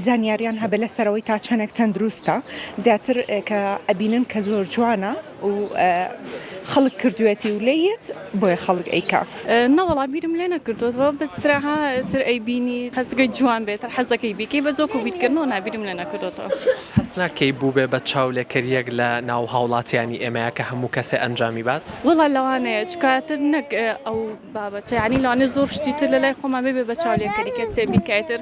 زانیاریان هەبێ لەسەرەوەی تا چەندێک تەندروستە زیاتر کە ئەبینن کە زۆر جوانە و خەڵک کردوێتی و لێیەت بۆیە خەڵک ئەیکا. نەوەڵا بیرم لێ نەکردۆتەوە بەس ترەها تر ئەیبینی حەزەکەی جوان بێت تر حەزەکەی بیکەی بەس وەکو بیرکردنەوە نا بیرم لێ نەکردۆتەوە. هەست. ناکەی بووبێ بە چاولێکەرییەک لە ناو هاوڵاتیانی ئێمەیا کە هەموو کەسێ ئەنجامی بات؟ وەڵا لەوانەیە چونکە ئیتر نەک ئەو بابەتە یانی لەوانەیە زۆر شتی تر لەلای خۆمان ببێ بە چاولێکەری کەسێ بیکا ئیتر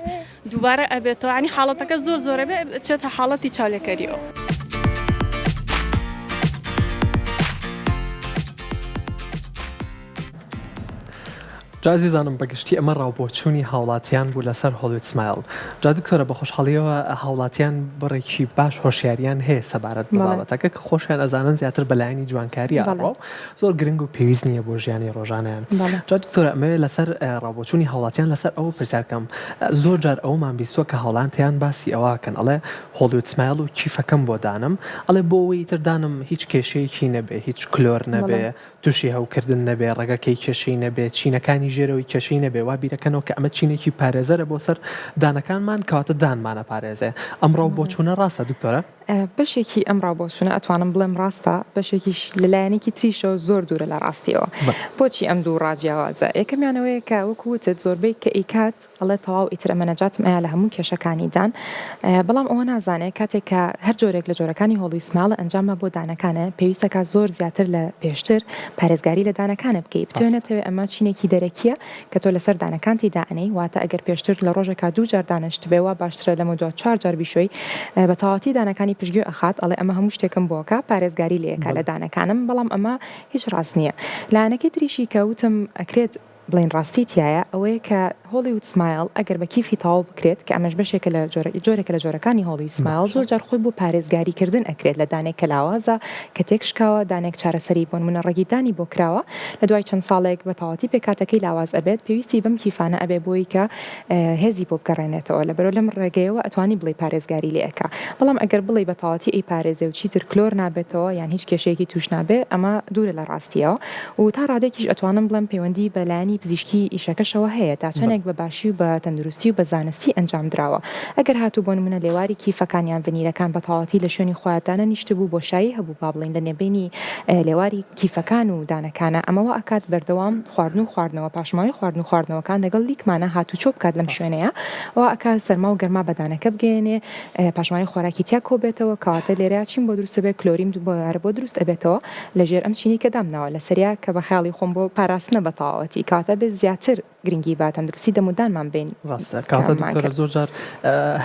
دووبارە ئەبێتەوە یانی حاڵەتەکە زۆر زۆر ئەبێ ئەچێتە حاڵەتی چاولێکەریەوە. جا ئازیزانم بەگشتی ئەمە ڕاوبۆچوونی هاوڵاتیان بوو لەسەر Hollywood Smile جا دکتۆرە بە خۆشحاڵیەوە هاوڵاتیان بڕێکی باش هۆشیاریان هەیە سەبارەت بە بابەتەکە کە خۆشیان ئەزانن زیاتر بەلایەنی جوانکاری ئەڕوا و زۆر گرنگ و پێویست نییە بۆ ژیانی ڕۆژانەیان جا دکتۆرە ئەمەوێ لەسەر ڕاوبۆچوونی هاوڵاتیان لەسەر ئەوە پرسیار کەم زۆر جار ئەوەمان بیستووە کە هاوڵاتیان باسی ئەوەکەن ئەڵێ Hollywood Smile و کیفەکەم بۆ دانم ئەڵێ بۆ ئەوەی ئیتر دانم هیچ کێشەیەکی نەبێ هیچ کلۆر نەبێ توشی هەوکردن نەبێ، ڕەگەکەی کێشەی نەبێ، چینەکانی ژێرەوەی کێشەی نەبێ، وا بیرەکەنەوە کە ئەمە چینێکی پارێزەرە بۆ سەر دانەکانمان، کەواتە دانمان ئەپارێزێ. ئەم ڕاو بۆچوونە ڕاستە دکتۆرە؟ بەشێکی ئەم ڕاو بۆچوونە ئەتوانم بڵێم ڕاستە، بەشێکیش لە لایەنێکی تریشەوە زۆر دوورە لە ڕاستیەوە. بۆچی ئەم دوو ڕا جیاوازە؟ یەکەمیان ئەوەیە کە وەکو وتت زۆربەی کە ئەیکات، ئەڵێ تەواو ئیتر ئەمە نەجاتم ئەیا لە هەموو کێشەکانی دان بەڵام ئەوە نازانێ کاتێک کە هەر جۆرێک لە جۆرەکانی Hollywood Smile ئەنجامە بۆ دانەکانە پێویستەکە زۆر زیاتر لە پێشتر پارێزگاری لە دانەکانە بکەی بتوێ نەتەوێ ئەمە چینێکی دەرەکیە کە تۆ لەسەر دانەکانتی دائەنێی واتە ئەگەر پێشتر لە ڕۆژێکا دوو جار دانەشتبێ وا باشترە لەمەودوا چوار جار بیشۆی بە تەواوەتی دانەکانی پشتگوێ ئەخات ئەڵێ ئەمە هەموو شتێکم بۆکە پارێزگاری لێکا لە دانەکانم بەڵام ئەمە هیچ ڕاست نییە لایەنەکەی تریشی کە وتم ئەکرێت بڵێین ڕاستی تیایە ئەوەیە کە Hollywood Smile ئەگەر بە کیفی تەواو بکرێت کە ئەمەش بەشێکە لە جۆرە جۆرێکە لە جۆرەکانی Hollywood Smile زۆر جار خۆی بۆ پارێزگاری کردن ئەکرێت لە دانێک کە لاوازە کە تێکشکاوە دانێک چارەسەری بۆنمونە ڕەگی دانی بۆ کراوە لە دوای چەند ساڵێک بە تەواوەتی پێکهاتەکەی لاواز ئەبێت پێویستی بەم کیفانە ئەبێ بۆی کە هێزی بۆ بگەڕێنێتەوە لەبەرئەوە لەم ڕێگەیەوە ئەتوانی بڵێی پارێزگاری لێ ئەکا بەڵام ئەگەر بڵێی بە تەواوەتی ئەیپارێزێ و چیتر کلۆر نابێتەوە یان هیچ کێشەیەکی توش نابێ ئەمە دوورە لە ڕاستیەوە و تا ڕادەیەکیش ئەتوانم بڵێم پەیوەندی بە لایەنی پزیشکی ئیشەکەشەوە هەیە تا چەندێک بە باشی و بە تەندروستی و بە زانستی ئەنجام دراوە ئەگەر هاتوو بۆ نمونە لێواری کیفەکان یان ڤنیرەکان بە تەواوەتی لە شوێنی خۆیان دانەنیشتبوو بۆشایی هەبوو با بڵێین لە نێبەینی لێواری کیفەکان و دانەکانە ئەمە وا ئەکات بەردەوام خواردن و خواردنەوە پاشماوەی خواردن و خواردنەوەکان لەگەڵ لیکمانە هاتوچۆ بکات لەم شوێنەیە وا ئەکات سەرما و گەرما بە دانەکە بگەیەنێ پاشماوەی خۆراکی تیا کۆبێتەوە کەواتە لێرەیا چیم بۆ دروست ئەبێت کلۆریم دووبارە بۆ دروست ئەبێتەوە لە ژێر ئەم چینەی کە دامناوە لەسەریا کە بە خەیاڵی خۆم بۆ پاراستنە بە تەواوەتی کەواتە ئەبێت زیاتر گرنگی بە تەندروستی دەم و دانمان بەین ڕاستە کەواتە دکتۆرە زۆر جار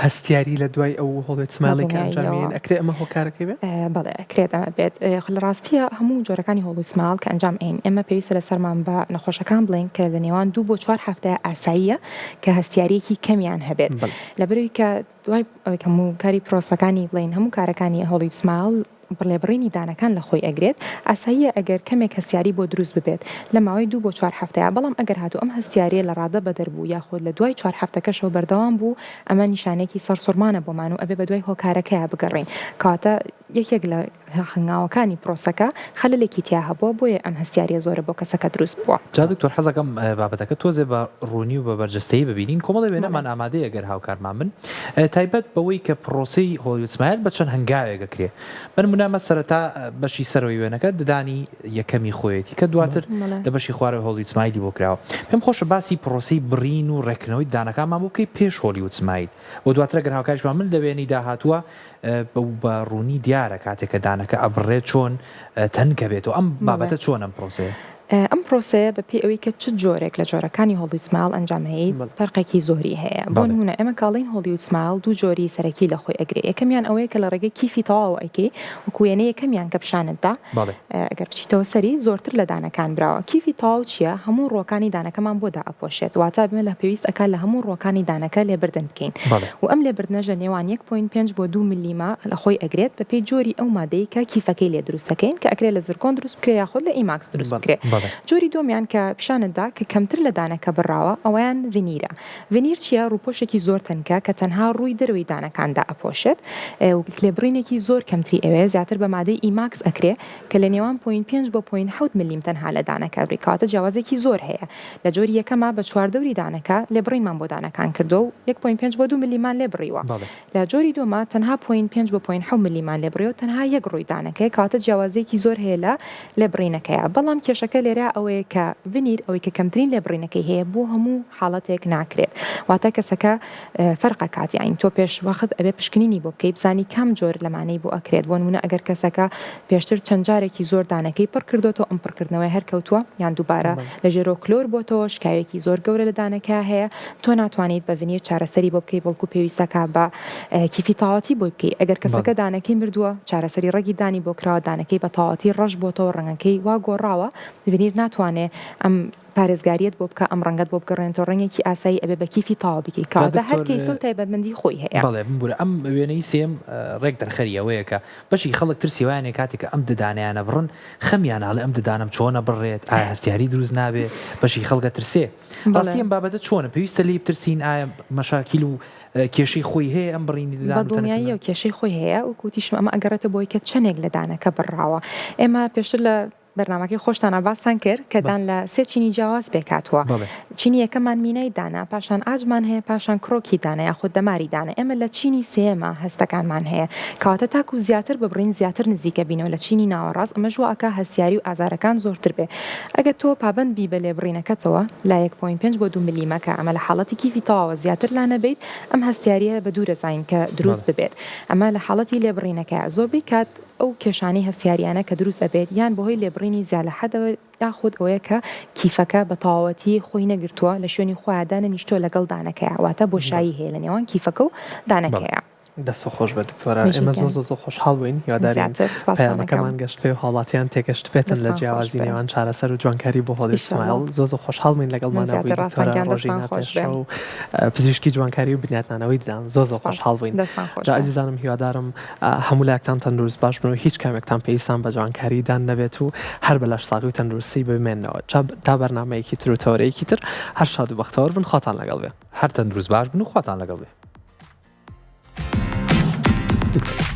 هەستیاری لە دوای ئەو Hollywood Smile ی کە ئەنجامی ئەکرێ ئەمە هۆکارەکەی بێت؟ بەڵێ ئەکرێت ئەمە بێت لە ڕاستیە هەموو جۆرەکانی Hollywood Smile کە ئەنجام ئەین ئێمە پێویستە لەسەرمان بە نەخۆشەکان بڵێین کە لە نێوان دوو بۆ چوار هەفتە ئاساییە کە هەستیاریەکی کەمیان هەبێت لەبەرئەوەی کە دوای ئەوەی هەموو کاری پرۆسەکانی بڵێین هەموو کارەکانی Hollywood Smile لێبڕینی دانەکان لە خۆی ئەگرێت، ئاساییە ئەگەر کەمێک هەستیاری بۆ دروست ببێت لە ماوەی دوو بۆ چوار هەفتەیا، بەڵام ئەگەر هاتوو ئەم هەستیارییە لە ڕادە بەدەر بوو یاخود لە دوای چوار هەفتەکەشەوە بەردەوام بوو ئەمە نیشانەیەکی سەرسوڕمانە بۆمان و ئەبێ بەدوای هۆکارەکەیا بگەڕێین کەواتە یەکێک لە هەنگاوەکانی پرۆسەکە خەلەلێکی تیا هەبووە بۆیە ئەم هەستیارییە زۆرە بۆ کەسەکە دروست بووە. جا دکتۆر حەزەکەم بابەتەکە تۆزێ بە ڕوونی و بە بەرجەستەیی ببینین کۆمەڵێ وێنەمان ئامادەیە گەر هاوکارمان بن تایبەت بەوەی کە پڕۆسەی Hollywood Smile بە چەند هەنگاوێک ئەکرێ. بە نموونە ئەمە سەرەتا بەشی سەرەوەی وێنەکە ددانی یەکەمی خۆیەتی کە دواتر لە بەشی خوارەوەی Hollywood Smile ی بۆ کراوە. پێم خۆشە باسی پڕۆسەی بڕین و ڕێککردنەوەی ددانەکانمان بۆ بکەی پێش Hollywood Smile و دواتر ئەگەر هاوکاریشمان بن لە وێنەی داهاتووە بە ڕوونی دیارە کاتێک کە دانەکە ئەبڕێ چۆن تەنکە بێتەوە ئەم بابەتە چۆن ئەم پرۆسەیە؟ ئەم پرۆسەیە بە پێی ئەوەی کە چ جۆرێک لە جۆرەکانی Hollywood Smile ئەنجام ئەیەیت فەرقێکی زۆری هەیە بۆ نموونە ئێمە کە ئەڵێین Hollywood Smile دوو جۆری سەرەکی لە خۆی ئەگرێ یەکەمیان ئەوەیە کە لە ڕێگەی کیفی تەواوە ئەیکەی وەکو وێنەی یەکەمیان کە پیشانت دا ئەگەر بچیتەوە سەری زۆرتر لە دانەکان براوە کیفی تەواو چییە هەموو ڕووەکانی دانەکەمان بۆ دائەپۆشێت واتە ئێمە لە پێویست ئەکات لە هەموو ڕووەکانی دانەکە لێبردن بکەین و ئەم لێبردنەش لە نێوان یەک point پێنج بۆ دوو ملیمە لە خۆی ئەگرێت بە پێی جۆری ئەو مادەی کە کیفەکەی لێ دروست دەکەین کە ئەکرێ لە zircon دروست بکرێ یاخود لە E-max دروست بکرێ جۆری دووەمیان کە پیشانت دا کە کەمتر لە دانەکە بڕاوە ئەوەیان veneer ە veneer چیە ڕووپۆشێکی زۆر تەنکە کە تەنها ڕووی دەرەوەی دانەکان دائەپۆشێت و لێبڕینێکی زۆر کەمتری ئەوێ زیاتر بە مادەی E-max ئەکرێ کە لە نێوان point پێنج بۆ point حەوت ملیم تەنها لە دانەکە ئەبری کەواتە جیاوازێکی زۆر هەیە لە جۆری یەکەما بە چواردەوری دانەکە لێبڕینمان بۆ دانەکان کردووە و یەک point پێنج بۆ دوو ملیمان لێ بڕیوە لە جۆری دووەما تەنها point پێنج بۆ point حەوت ملیمان لێ بڕیوە تەنها یەک ڕووی دانەکەیە کەواتە جیاوازیەکی زۆر هەیە لە لێبڕینەکەیا بەڵام کێشەکە لێرە ئەوەیە. ئەوەیە کە ڤنیر ئەوەی کە کەمترین لێبڕینەکەی هەیە بۆ هەموو حاڵەتێک ناکرێت واتە کەسەکە فەرق ئەکات یانی تۆ پێش وەخت ئەبێ پشکنینی بۆ بکەی بزانی کام جۆر لەمانەی بۆ ئەکرێت بۆ نمونە ئەگەر کەسەکە پێشتر چەند جارێکی زۆر دانەکەی پڕ کردۆتەوە ئەم پڕکردنەوەی هەر کەوتووە یان دووبارە لە ژێرەوە کلۆر بۆتەوە شکاوێکی زۆر گەورە لە دانەکە هەیە تۆ ناتوانیت بە ڤنیر چارەسەری بۆ بکەی بەڵکو پێویستەکە بە کیفی تاواتی بۆی بکەی ئەگەر کەسەکە دانەکەی مردووە چارەسەری ڕەگی دانی بۆ کراوە دانەکەی بە تەواوەتی ڕەش بۆتەوە ڕەنگەکەی وا گۆڕاوە ڤنیر ناتوانێ ئەم پارێزگاریت بۆ بکا ئەم ڕەنگەت بۆ بگەڕێنێتەوە ڕەنگێکی ئاسایی ئەبێ بە کیفی تەواو بیکەی جا کەواتە هەر دکتۆر کەیسە و تایبەتمەندی خۆی هەیە. بەڵێ بمبورە ئەم وێنەی سێیەم ڕێک دەرخەری ئەوەیە کە بەشی خەڵک ترسی وایان هەیە کاتێک کە ئەم ددانەیان ئەبڕن خەمیانە ئەڵێ ئەم ددانەم چۆن ئەبڕێت ئایا هەستیاری دروست نابێ بەشی خەڵک ئەترسێ بەڵێ. ڕاستی ئەم بابەتە چۆنە پێویستە لێی بترسین ئایا مەشاکیل و کێشەی خۆی هەیە ئەم بڕینی ددان بە و تەنکردنە؟ دڵنیاییەوە کێشەی خۆی هەیە وەکو وتیشم ئەمە ئەگەڕێتەوە بۆی کە چەنێک لە دانەکە بڕاوە ئێمە پێشتر لە بەرنامەکەی خۆشتانا باستان کرد کە دان لە سێ چینی جیاواز پێکهاتووە چینی یەکەمان مینای دانە پاشان عاجمان هەیە پاشان کرۆکی دانە یاخود دەماری دانە ئێمە لە چینی سێیەما هەستەکانمان هەیە کەواتە تاکو زیاتر ببڕین زیاتر نزیکە بینەوە لە چینی ناوەڕاست ئەمەش وا ئەکا هەستیاری و ئازارەکان زۆرتر بێ ئەگەر تۆ پابەند بی بە لێبڕینەکەتەوە لە یەک point پێنج بۆ دوو ملیمە کە ئەمە لە حاڵەتی کیفی تەواوە زیاتر لانەبەیت ئەم هەستیاریە بە دوورە زانین کە دروست ببێت ئەمە لە حاڵەتی لێبڕینەکەیە زۆربەی کات ئەو کێشانەی هەستیاریانە کە دروست ئەبێت یان بەهۆی لێبڕینی زیا لە حەدەوە یاخود ئەوەیە کە کیفەکە بە تەواوەتی خۆی نەگرتووە لە شوێنی خۆیا دانەنیشتووە لەگەڵ دانەکەیا واتە بۆشایی هەیە لە نێوان کیفەکە و دانەکەیا. دەست خۆش بێت دکتۆرە ئێمە زۆر زۆر زۆر خۆشحاڵ بووین هیوادارین پەیامەکەمان گەشت پێ و هاوڵاتیان تێگەشت بێتن لە جیاوازی نێوان چارەسەر و جوانکاری بۆ Hollywood Smile زۆر زۆر خۆشحاڵ بووین لەگەڵمانە بووی دکتۆرە ڕۆژینا پێشڕەو پزیشکی جوانکاری و بنیاتنانەوەی ددان زۆر زۆر خۆشحاڵ بووین جا ئازیزانم هیوادارم هەموو لایەکتان تەندروست باش بن و هیچ کامێکتان پێویستان بە جوانکاری دان نەبێت و هەر بە لەشساغی و تەندروستی بمێننەوە تا بەرنامەیەکی تر و تەوەرەیەکی تر هەر شاد و بەختەوەر بن خواتان لەگەڵ بێ. هەر تەندروست باش بن و خواتان لەگەڵ بێ. دکتۆر.